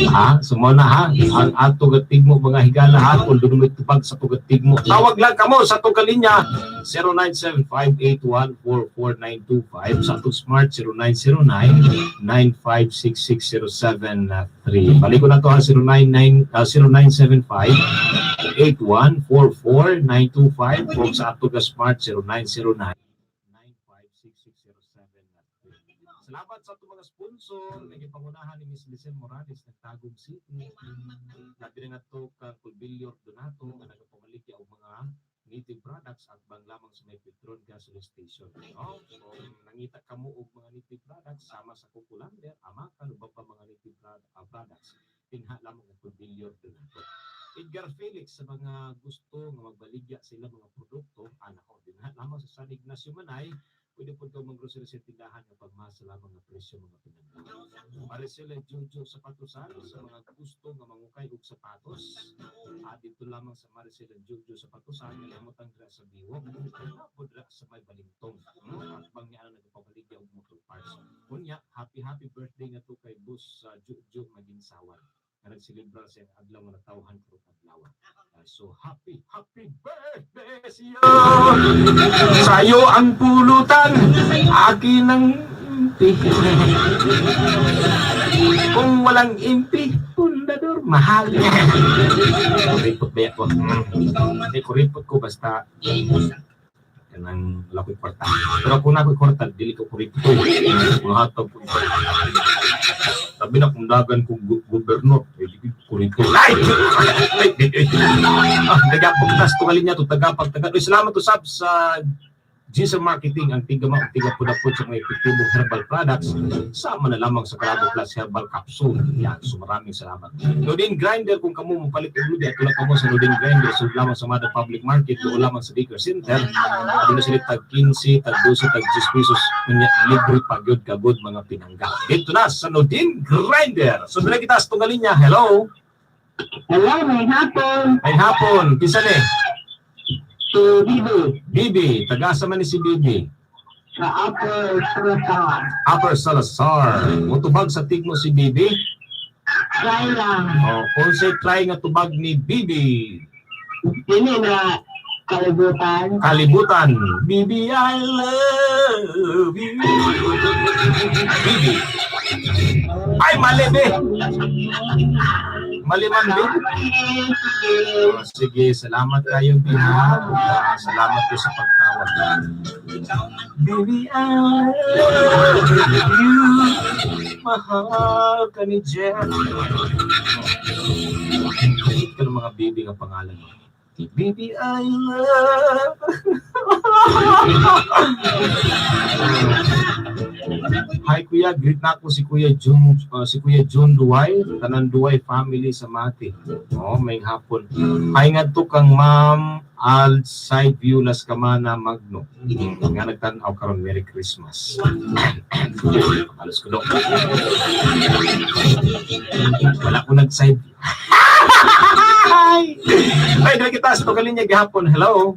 Ha, so mo na ha, ang ato tigmo mga higala ha, kung doon may tubag sa tugat tigmo. Tawag lang kamo sa atong kalinya 0975814495, sa atong Smart 0909-9566073. Balik ko na to ha, 099 0975 8144925 kung sa ato ka Smart 0909 9566073. Salamat sa atong mga sponsor nga gipangunahan ni Miss Lizelle Morales ng Tagum City. Labi na nga kang Colbilio Donato nga nagapamaligya og mga native products at bang lamang sa may Petron gasoline station. No? So, nangita kamo og mga native products sama sa Kukulander, Amakan, ug pa mga native products. Tinha lamang ang Colbilio Donato. Edgar Felix, sa mga gusto nga magbaligya sa ilang mga produkto, ana ko, dinha lamang sa San Ignacio Manay, pwede po ikaw mag-grocery sa tindahan nga pagmasa lamang nga presyo, mga pinangga. Maricel Jojo Sapatosan, sa mga gusto nga mangukay og sapatos, dito lamang sa Maricel Jojo Sapatosan, nga dira sa Biwok, po dira sa may Balintong. At bang niya na nagpapaligya og motor parts. Unya, happy happy birthday nga to kay Boss Jojo Maginsawan nga nagselebra sa iyang adlaw nga natawhan karong adlaw. So happy happy birthday siyo. Sayo ang pulutan, akin ang impi. Kung walang impi, pundador, mahal. Kuripot ba ko? Hindi, kuripot ko basta kanang wala ko'y kwarta. Pero kung na ako'y kwarta, dili ko kuripot. Kung hatag ko. Sabi na kung dagan kong gobernador, eh, di ko kuripot. Ay! Ay! Ay! Ay! Ah, nagapagtas to kalinya to tagapagtaga. Uy, salamat to sab sa Gisel Marketing, ang tiga mo, ang tiga pudapod sa mga epektibong herbal products, sama na lamang sa Kalabo Plus Herbal Capsule. Yan, so maraming salamat. Nodin Grinder, kung kamo mo palit og ludi, at tulad kamo sa Nodin Grinder, so lamang sa Mada Public Market, doon lamang sa Baker Center, doon na sila tag 15, tag 12, tag 10 pesos, unya, libre pa gyud kagod mga pinangga. Dito na sa Nodin Grinder. So dala kita sa tunggal linya. Hello. Hello, may hapon. Ay hapon, kinsa ni? Si Bibi. Bibi, taga-asa man ni si Bibi? Sa Upper Salazar. Upper Salazar. Mutubag sa tigmo si Bibi? Try lang. O, unsay try nga tubag ni Bibi? Dili na kalibutan. Kalibutan. Bibi, I love you. Bibi. Ay, mali, be. Mali man, be. Oh, sige, salamat kayo, Bibi. Salamat po sa pagtawag. Baby, I love you. Mahal ka ni Jeff. Ito ng mga baby nga pangalan mo. Baby, I love. Hi Kuya, greet na ako si Kuya Jun, si Kuya Jun Duway, tanan Duway family sa Mati. Oh, may hapon. Hi ngadto kang Ma'am Al Side View Las Camana Magno. Nga nagtan-aw karon, Merry Christmas. Alos ko do. Wala ko nag-side view. Ay, dali kita sa pagkalinya gihapon. Hello.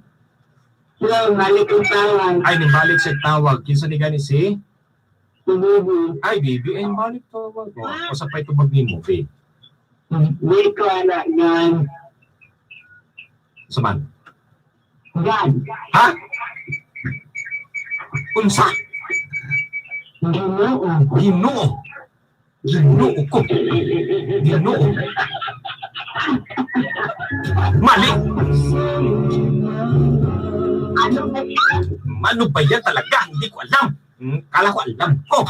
Hello, balik ang tawag. Ay, nibalik sa tawag. Kinsa ni gani si? Si Bibi. Ay, baby, ay balik tawag. O, sa pa'y tubag nimo, babe. Di ko anak yan. Saman. God. Ha? Unsa? Ginoo. Ginoo. Ginoo ko. Ginoo. Mali. Ano ba? Ano ba yan talaga? Hindi ko alam. Kala ko alam ko.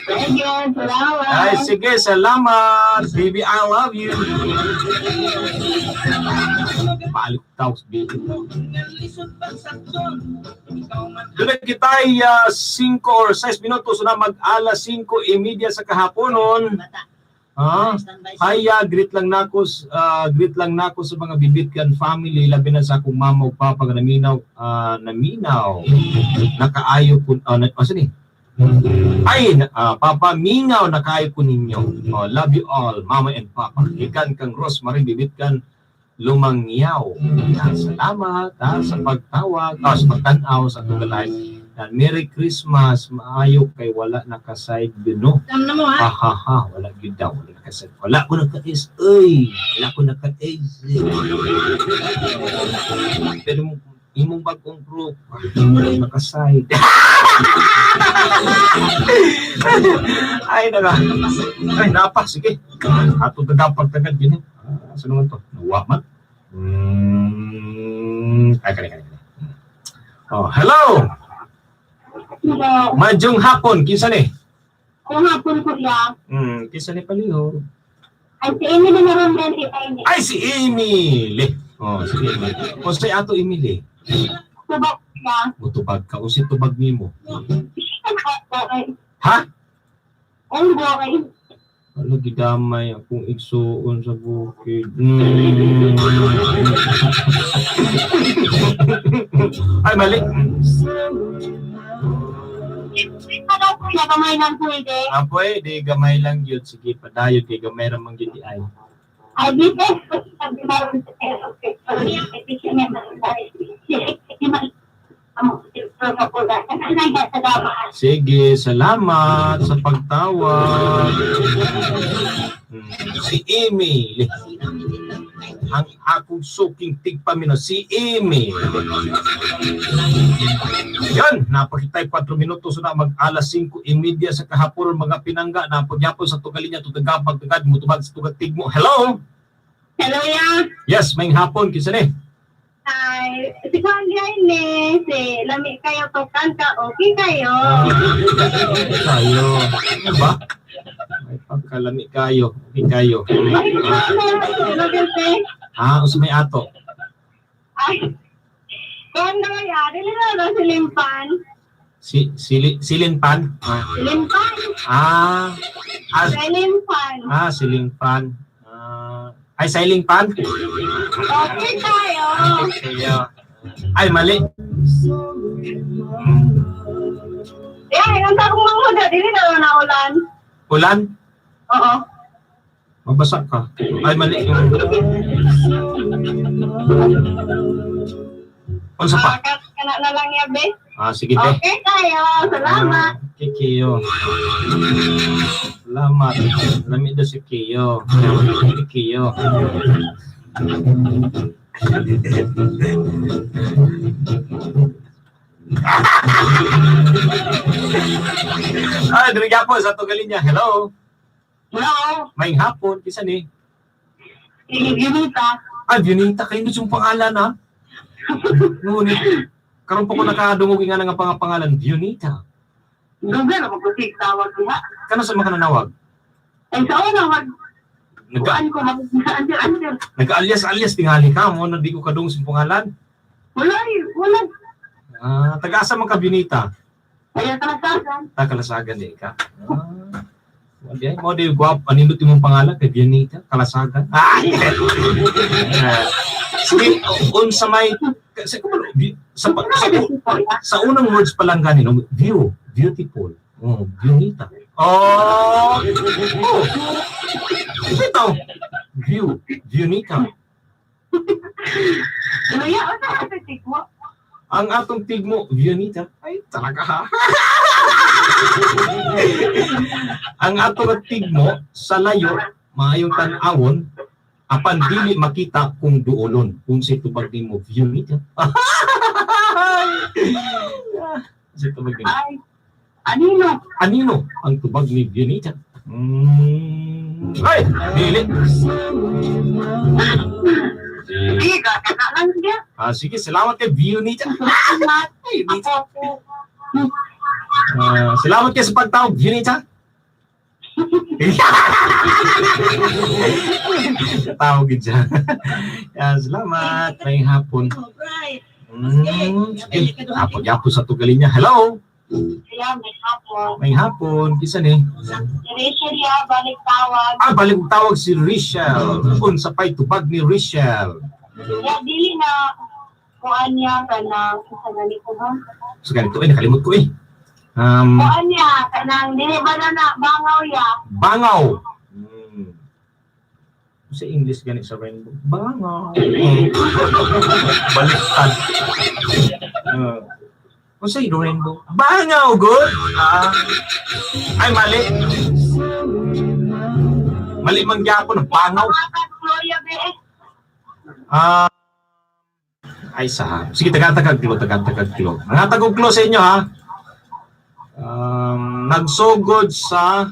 Sige, salamat. Ay, sige, salamat. Baby, I love you. Paalik tawag, baby. Doon na kita ay 5 or 6 minutos na mag-alas 5:30 sa kahaponon. Ha? Hi, greet lang nako sa mga Bibitkan family, labi na sa akong mama ug papa nga naminaw, naminaw. Nakaayo ko asa ni? Ay, Papa Mingaw, nakaayo ko ninyo. Oh, love you all, Mama and Papa. Ikan kang Rosemary Bibitkan Lumangyaw. Yan, salamat ha, sa pagtawag, sa pagtanaw sa atong live. hinungdan. Merry Christmas, maayo kay wala naka-side yun, no? Tam na mo ha. Ha ha ha, wala gyud daw, wala naka-side. Wala ko naka-S, oy. Wala ko naka-S. Pero imong bagong group, wala naka-side. Ay, naka. Ay, napa, sige. Ato tagapag tagad yun eh. Ah, saan naman to? Nawa man. Ay, kani, kani, kani. Oh, hello! Hello. Madyong hapon, kinsa ni? Kung hapon ko siya. Kinsa ni paliho? Ay, si Emily na ron din, si Amy. Ay, si Emily! Oh, sige, Emily. O, say ato, Emily. Subok siya. Mutubag ka. O, si tubag nimo. Okay. Ha? Ang boy. Ano, gidamay akong igsuon sa bukid. Ay, mali. Ano kuya, kamay lang pwede. Ah, pwede. Gamay lang yun. Sige, padayon. Kay gamay ramang yun di ay. Ay, dito. Sabi na ron sa Sige, salamat sa pagtawag. Si Emily. Ang akong suking tigpamino, si Emily. Yan, napakitay 4 minuto na mag alas 5:30 sa kahapon mga pinangga, napagyapon sa tugalinya, tutagapag tagad, mutubag sa tugad tigmo. Hello? Hello, ya. Yes, may hapon, kinsa ni? Ay, si Juan ni, si Lami kayo to kanta, okay kayo. Kayo. Ano ba? May pagkalami kayo. Okay kayo. Ay, ano, kasi? Ah, usa may ato. Ay, kondo ya, dili na na si Limpan. Si sili silinpan. Ah, Limpan, ah, ah, si Limpan. ah silingpan. Ah, ay siling pan. Okay kayo. Kayo. Ay mali. Eh, ang takong manghuda, dili na na ulan. Ulan. Oo. Mabasa ka. Ay mali yung Unsa pa? Ah, kana na lang ya, be. Ah, sige te. Okay kayo, salamat. Ah, kay Kiyo. Salamat. Lami daw si Kiyo. Si Kiyo. Ah, diri po sa Tugalinya. Hello. Hello, May hapon kisa ni. Yunita. Ah, Junita kayo yung pangalan ha. Ngunit karon pa ko nakadungog nga nga pangalan Junita. Google, magkusig tawag niya. Kano sa mga nanawag? Ay, sa una, mag, Nagka kuan ko, mag, answer, answer. Nag-alias-alias tingali ka mo na di ko kadung sa pangalan. Wala, eh, wala. Ah, taga-asa man ka Junita? Ay, kalasagan. Ta Kalasagan di ka. Ah. Mo di mo di gwap anindot imong pangalan kay Bianita Kalasagan. Ah. Ah. Sige, unsa may sa sa, sa, sa unang words pa lang gani no, view, beautiful. Oh, Bianita. Oh. Oh. Ito. View, Bianita. Luya, o sa ating mo? Ang atong tigmo, Vianita. Ay, talaga ha. Ang atong tigmo sa layo, maayong tan-awon, apan dili makita kung duolon. Kung si tubag nimo, Vianita. Si tubag nimo. Ay, anino? Anino ang tubag ni Vianita? Ay, dili. Sige, kana lang siya. Ah, sige, salamat kay Vianita. Salamat. Ay, Ako po. Ah, salamat kayo sa pagtawag, Junita. Tawag yun dyan. Yan, salamat. May hapon. Alright. Sige. Hapon, sa tugalin niya. Hello! Siya, may hapon. May hapon. Kisa ni? Si Rachel ya, balik tawag. Ah, balik og tawag si Richelle. Unsa pa'y tubag ni Richelle. Ya, dili na kuan niya kanang sa ganito ba? So ganito, eh, nakalimot ko eh. Kuan niya kanang dili ba na na bangaw ya? Bangaw. Sa English gani sa rainbow. Bangaw. Baliktad. Unsay rainbow? Bangaw good. Ah. Ay, mali. Mali man gyapon ang bangaw. Gloria be. Ah. Ay sa. Sige, taga-tagag klo, taga-tagag klo. Mga tagog klo sa inyo ha. Nagsugod sa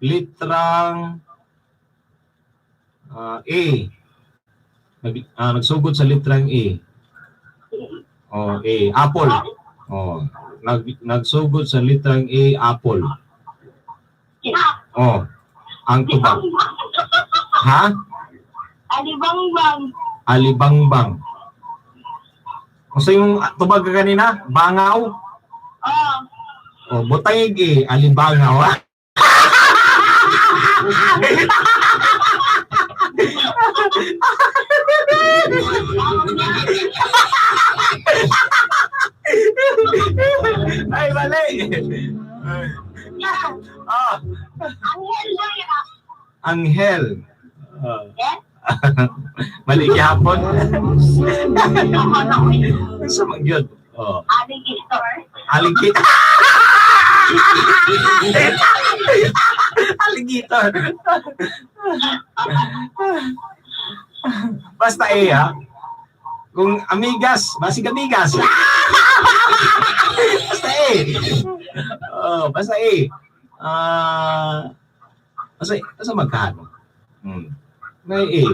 litrang A. Nagsugod sa litrang A. Oh, A. Apple. Oh, nagsugod sa litrang A, apple. Oh, ang tubag. Ha? Alibangbang. Alibangbang. Unsa yung tubag ka kanina? Bangaw? Oh. Oh, butay gi alibangaw. Ah. Ay, mali. Ay. Ah, Anghel ba ya? Anghel. Ah. Yes? Mali gihapon. Unsa man gyud? Oh, Alligator. Alligator. Alligator. Basta eh ha. Kung amigas, basig amigas. Basta eh. Oh, basta eh. Ah, basta basta magkano. May eh.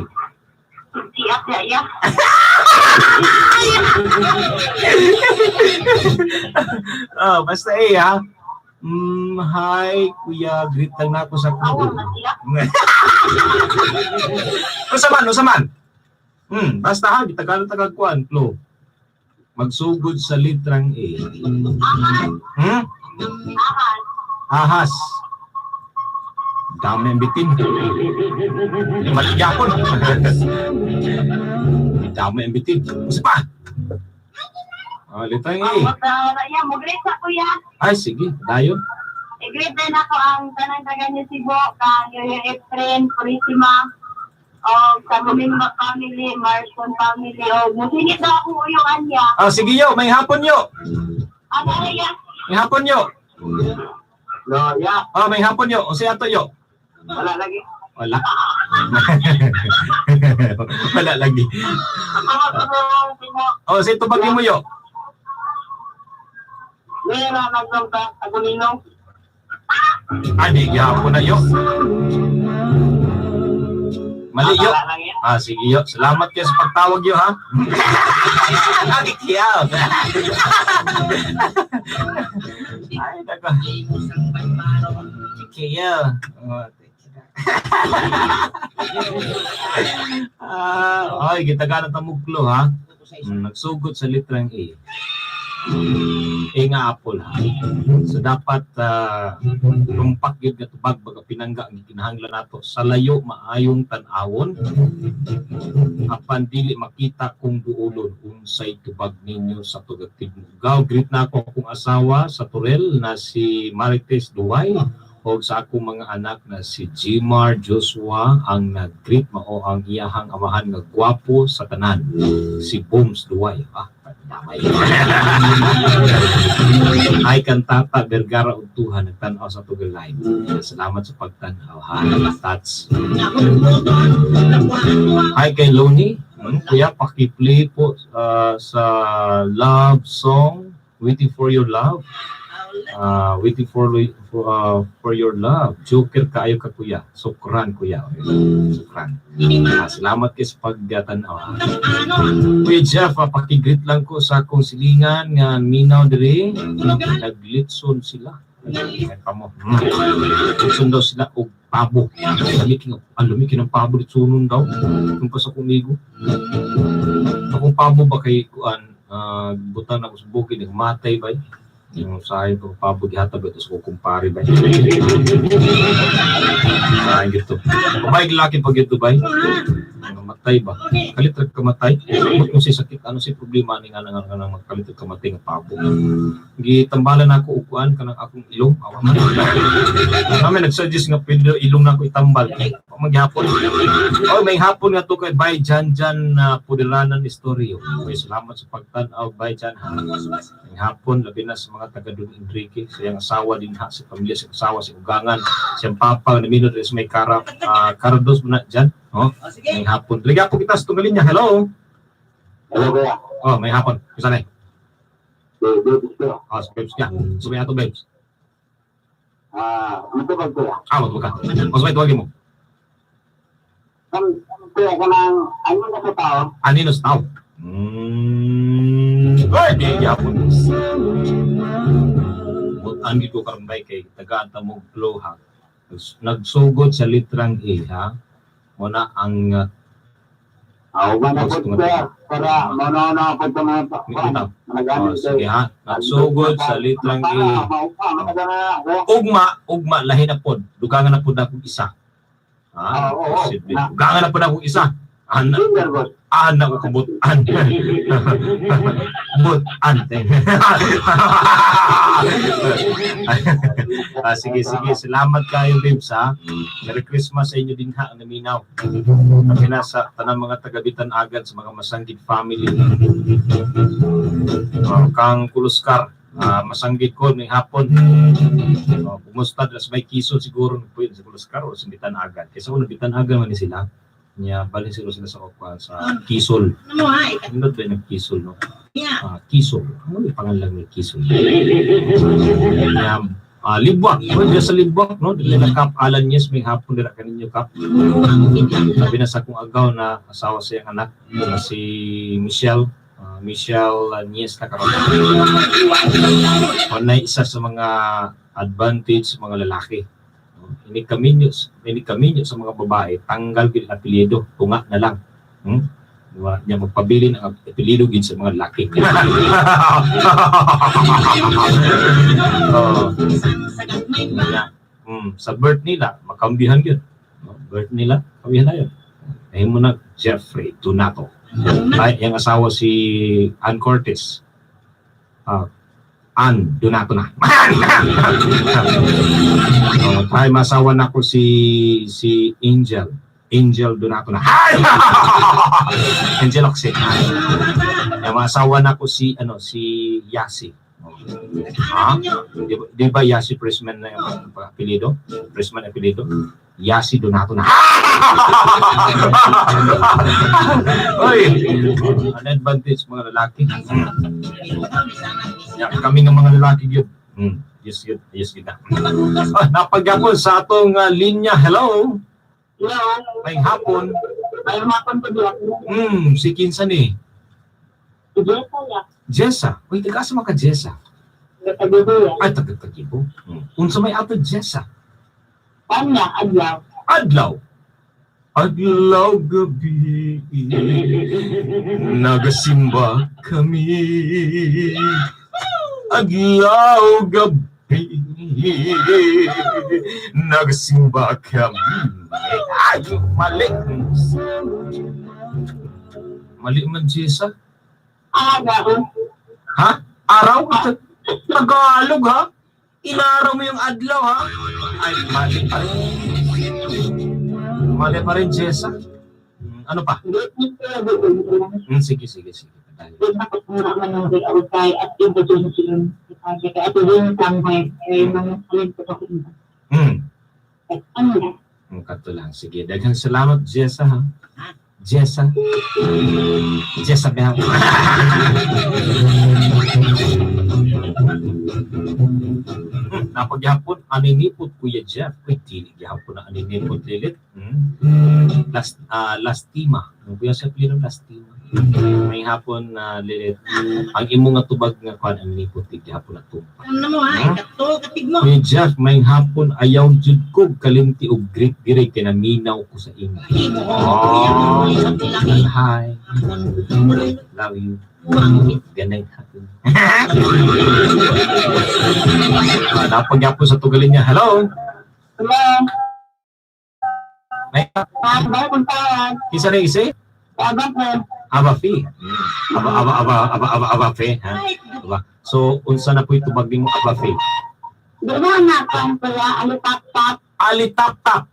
Siya siya ya. Oh, basta eh ha. Hi, Kuya, greet lang na ako sa Awa kubo. man siya. Unsa man, unsa man? Basta ha, gitagalog tagag kuan, Flo. Magsugod sa litrang A. Ahas. Hmm? Ahas. Ahas. Dami ang bitin. Mali gyapon. Dami ang bitin. Unsa pa? Ah, litrang A. Oh, wala ya mo greet sa kuya. Ay, sige, dayon. I-greet din ako ang tanang taga niyo Cebu, kang Yoyo Efren, Purisima, o sa Gumimba family, Marson family, o musingit daw ako uyong anya. Ah, sige yo, may hapon yo. Ano ya? May hapon yo. No, ya. Ah, may hapon yo. Unsa ato yo? Wala lagi. Wala. Wala lagi. Ako Oh, sige tubagin mo yo. Mera nagdong ka aguninong. Ay, di gihapon na yo. Mali yo. Wala lagi. Ah, sige yo. Salamat kayo sa pagtawag yo ha. Ay, kiyaw. Ay, nako. Kiyaw. Oh, thank you. Ah, ay, gitagalan ta muglo ha. Nagsugod sa litrang A. A nga apple ha. So dapat rumpak gyud nga tubag baga pinangga ang gikinahanglan nato sa layo maayong tan-awon apan dili makita kung duolon unsay tubag ninyo sa tugag-tigmugaw. Greet na ako akong asawa sa Torel na si Marites Duway o sa akong mga anak na si Jimar Joshua ang nag-greet mao ang iyahang amahan nga gwapo sa tanan si Boms Duway. Ah, damay. Ay kantata Vergara Udtuhan nagtan-aw sa Tugal Live. Salamat sa pagtan-aw ha. Tats. Hi kay Loni. Kuya, paki-play po sa love song Waiting for Your Love. Waiting for your love. Joker kaayo ka kuya. Sukran kuya. Sukran. Salamat kay sa pagtan-aw. Ha. Kuya Jeff, paki-greet lang ko sa akong silingan nga minaw diri. Naglitson sila. Ay, pa mo. Litson daw sila og pabo. Lumikin, ang lumikin ng pabo litsonon daw. Kung pa sa kumigo. Akong pabo ba kay kuan butan ako sa bukid nagmatay ba? Yung sayo ko pabo gihatag ito sa kumpare ba? Ay, gito. Babay laki pag ito ba? Kamatay ba? Kalit ra kamatay. Ambot kung si sakit ano si problema ni nga nga nga magkalit og kamatay nga pabo. Gitambalan nako og kuan kanang akong ilong. Awa man. Kami nagsuggest nga pwede ilong nako itambal. Wa maghapon. Oh, may hapon nga to kay Bay Jan Jan na Pudelanan Istoryo. Okay, salamat sa pagtan-aw Bay Jan ha. May hapon labi na sa mga taga Don Enrique, sa iyang asawa din ha, sa pamilya, sa asawa, sa ugangan, sa iyang papa namino diri sa may Kara, Carados mo na dyan. Oh, O sige. may hapon. Liga po kita sa tunggalin niya. Hello. Hello, kuya. Oh, may hapon. Kusa na. Kuya. Oh, sa babes ka. Sumay ato babes. Ah, ito ba kuya? Ah, wag ka. O sumay tuwagin mo. Kuya, kanang ano na sa tao? Aninos tao. Ay, di gyapon. Butan gid ko karon bay kay tagaan ta mo glow ha. Nagsugod sa litrang A ha. Mo na ang Ba na po kuya? Para manono po ito mga bitaw. Oh, sige ha. Nagsugod sa litrang A. Ugma, ugma lahi na pod. Dugangan na pod akong isa. Ha? Oo, oo. Posible. Dugangan na pod akong isa. Ana, ana ko kabutan. Butan. Ah, sige, sige. Salamat kayo, babes, ha. Merry Christmas sa inyo din, ha. Ang naminaw. Kami na sa tanang mga tagabitan agad sa mga Masanggid family. Oh, kang Kuluskar. Ah, masanggid ko ng hapon. Oh, kumusta sa may Quezon siguro nagpuyo sa Kuluskar o sa Bitan agad. Kaysa kung Bitan agad man ni sila. Nya balin siguro sila sa kuan sa Quezon. Ano mo ha? Ika Ano ba yung Quezon no? niya. Ah, Quezon. Ano yung pangalan ng Quezon? Nya Libwak. No, diya sa Libwak no, dili na Kap Alan yes may hapon dira kaninyo Kap. Sabi na sa akong agaw na asawa sa iyang anak na si Michelle Michelle Nies na karon. Unay isa sa mga advantage sa mga lalaki. No? Ini kaminyo, ini kaminyo sa mga babae, tanggal gid ang apelyido, tunga na lang. Diba? Nya magpabilin ang apelyido gid sa mga lalaki. Oh, Sagat may pa. nya, sa birth nila, makambihan gyud. No? Birth nila, kambihan na yun. Ayun mo na Jeffrey Donato. Ay, yung asawa si Ann Cortez. Ah, Ann Donato na. Oh, ay, masawa na ko si si Angel. Angel Donato na. Angel Oxy. Yung asawa na ko si ano si Yasi. Oh. Ha? Di ba Yasi Pressman na yung apelyido? Pressman apelyido? Yasi Donato na. Oy, an advantage mga lalaki. Ya, kami ng mga lalaki gyud. Yes gyud, yes gyud na. Ah, napagyapon sa atong linya. Hello. Hello. May hapon. May hapon po diyan. Si kinsa ni? Si Jessa ya. Jessa. Uy, taga asa man ka Jessa? Tagibo ya. Ay, taga Tagibo. Unsa may ato Jessa? Kanya, adlaw. Adlaw. Adlaw gabi. Nagasimba kami. Adlaw gabi. Nagasimba kami. Ay, mali. Mali man, Jessa. Araw. Ha? Araw? Tagalog, ha? Inaraw mo yung adlaw, ha? Ay, mali pa rin. Mali pa rin, Jessa. Ano pa? Sige, sige, sige. Kato lang. Sige, daghang salamat, Jessa, ha? Jessa. Jessa Bell. Napaghapon, aninipot, Kuya Jeff. Uy, dili gihapon na aninipot, Lilith. Lastima. Ang Kuya Jeff, Lilith, lastima. May hapon na Lilith. Ang imo nga tubag nga kuan aninipot, di gihapon na tumpa. Ano mo ha? Ikato, katig mo. Kuya Jeff, may hapon ayaw jud ko kalimti og great dire kay naminaw ko sa imo. Oh, hi. Love you. Gandang hapon. Napagyapon sa tugalin niya. Hello? Hello. May Bye, puntahan. Kinsa na isi? Aba po. Aba Fe. Aba aba aba aba aba aba Fe, ha? Aba. So unsa na po tubag nimo, Aba Fe? Di ba na kwan kuya? Alitap-tap. Alitap-tap.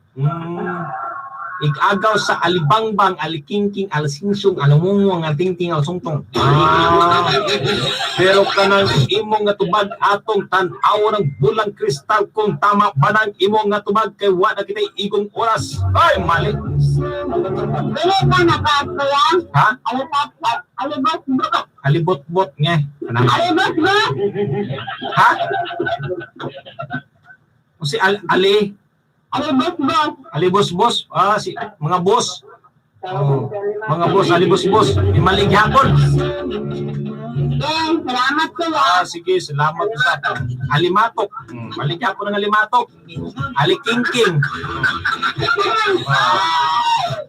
Igagaw sa alibangbang, alikingking, alsingsong, alamungwang, altingting, alsungtong. Ah. Pero kanang imong nga tubag atong tan-aw ng bulang kristal kung tama ba nang imong nga tubag kay wa na kitay igong oras. Ay, mali. Dili ba na kwan kuya? Ha? Alitap-tap. Alibot-bot. Alibot-bot nga. Kanang Alibot-bot. Ha? O si al Ali, Alibot-bot. Ali boss boss. Ah, si mga boss. Oh, mga boss, Ali boss boss. Imalighapon. Yes, salamat kuya. Ah, sige, salamat sa Alimatok. Malighapon ng alimatok. Alikingking. Ah.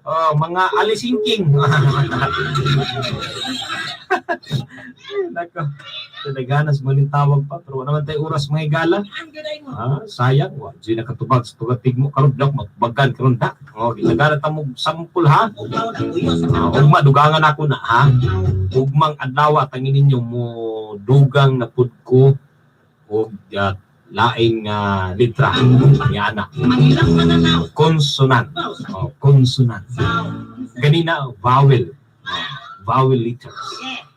Oh, mga alisingking. Nako. Tinaganas mo rin tawag pa pero wala naman tayo oras mga higala. Ah, sayang wa di nakatubag sa tugatig mo karon dok magbagan karon da. Oh, ginagana ta mo sampol ha. Ah, ugma dugangan ako na ha. Ugmang adlaw tangin ninyo mo dugang na pud ko og laing litra ni ana. Consonant. Oh, consonant. Ganina vowel. Oh, vowel letters.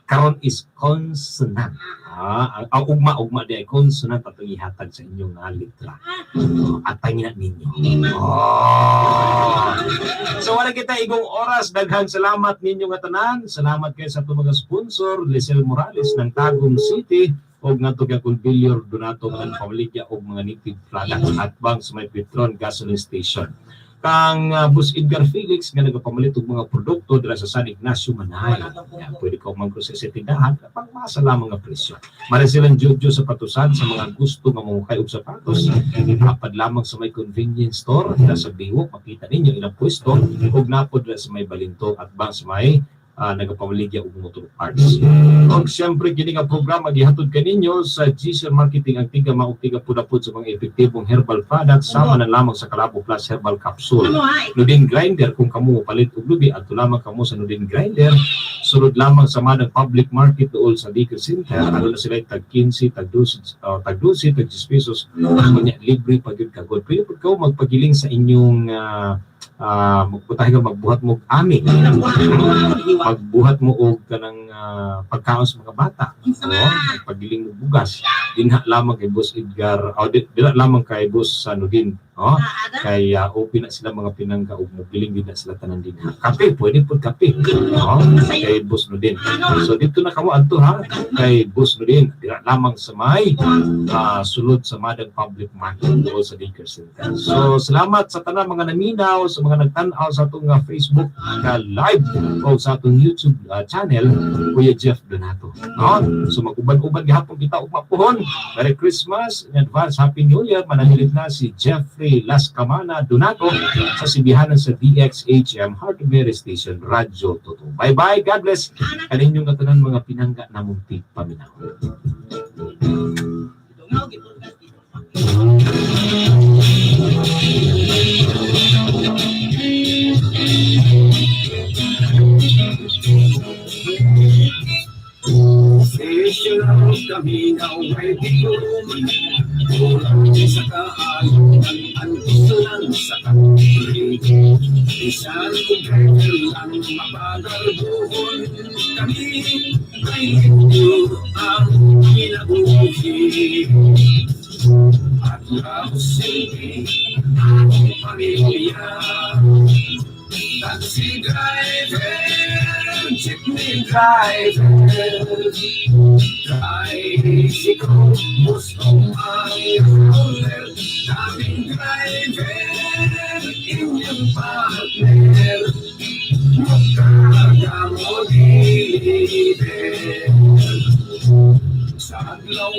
Karon is consonant. Ah, ang ugma di ay consonant atong ihatag sa inyong litra. Oh, at tangina ninyo. Oh. So wala kita igong oras. Daghang salamat ninyo nga tanan. Salamat kay sa atong mga sponsor, Lisel Morales ng Tagum City og ngadto kay Kulbilyor Donato nga pamaligya og mga native products at bang sa may Petron gasoline station. Kang Boss Edgar Felix nga nagapamalit og mga produkto dira sa San Ignacio Manay. Yan, pwede ka umangko sa tindahan pangmasa lamang nga presyo. Mara silang Jojo sa patusan sa mga gusto nga mangukay og sapatos. Apad lamang sa may convenience store dira sa Biwok, makita ninyo ilang pwesto ug napod dira sa may Balintong at bang sa may nagapamaligya og motor parts. Og siyempre kini nga programa gihatod kaninyo sa GC Marketing ang tiga maog tiga pudapod sa mga epektibong herbal products sama na lamang sa Kalabo Plus Herbal Capsule. Nudin Grinder kung kamo palit og lubi adto lamang kamo sa Nudin Grinder, sulod lamang sa Madang Public Market dool sa Dicker Center. Ano na sila tag 15, tag 12, tag 12, tag 10 pesos. Kunya libre pa gyud kagod. Pwede pud kaw magpagiling sa inyong magputahe ka magbuhat mo og ami. Magbuhat mo og kanang pagkaon sa mga bata. O, magpagiling mo bugas. Dinha lamang kay Boss Edgar, o dila lamang kay Boss Sanudin. O, kay open na sila mga pinangga ug mogiling din na sila tanan dinha. Kape, pwede pud kape. O, kay Boss Nudin. So dito na kamo adto ha kay Boss Nudin. Dira lamang sa may sulod sa Madang Public Market doon sa Daycare Center. So salamat sa tanan mga naminaw, sa mga nagtan-aw sa atong Facebook ka live o sa atong YouTube channel, Kuya Jeff Donato. No? So mag-uban-uban gihapon kita ugma puhon. Merry Christmas in advance, Happy New Year. Mananilit na si Jeffrey Lascamana Donato sa sibihanan sa DXHM Heart of Mary Station, Radyo Toto. Bye-bye. God bless. Kaninyong katanan mga pinangga namong tigpaminaw. Professional kami na way Kulang sa kaayon ang gusto lang sa country. Bisan kung driver lang mabagal buhon kami ay ito ang kinabuhi. At silbi ang pamilya. Taxi driver, jeepney driver, tricycle, gusto may roller, daming driver, inyong partner, magkaga mo deliver. Sa adlaw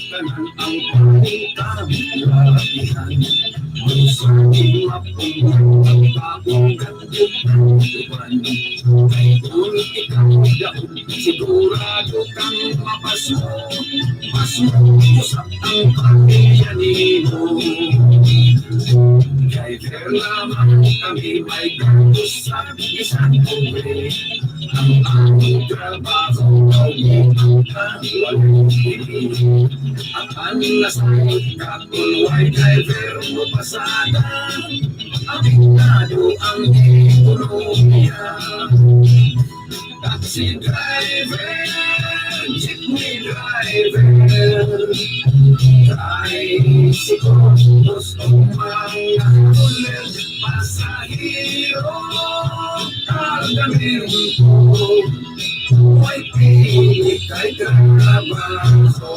tanan ang pangitang labihan, sa imapong Pabugat uban. Kay kung ikaw daw, sigurado kang mapaso. Paso usap ang pamilya nimo. Driver lamang kami, may cargo sa isang pobre. Ang aming trabaho ay walang pili. Apan nasayod ka kung way driver mo pasada, apektado ang ekonomiya. Taxi driver, jeepney driver, tricycle, bus o mga roller, pasahero, kargamento, way pili kay trabaho.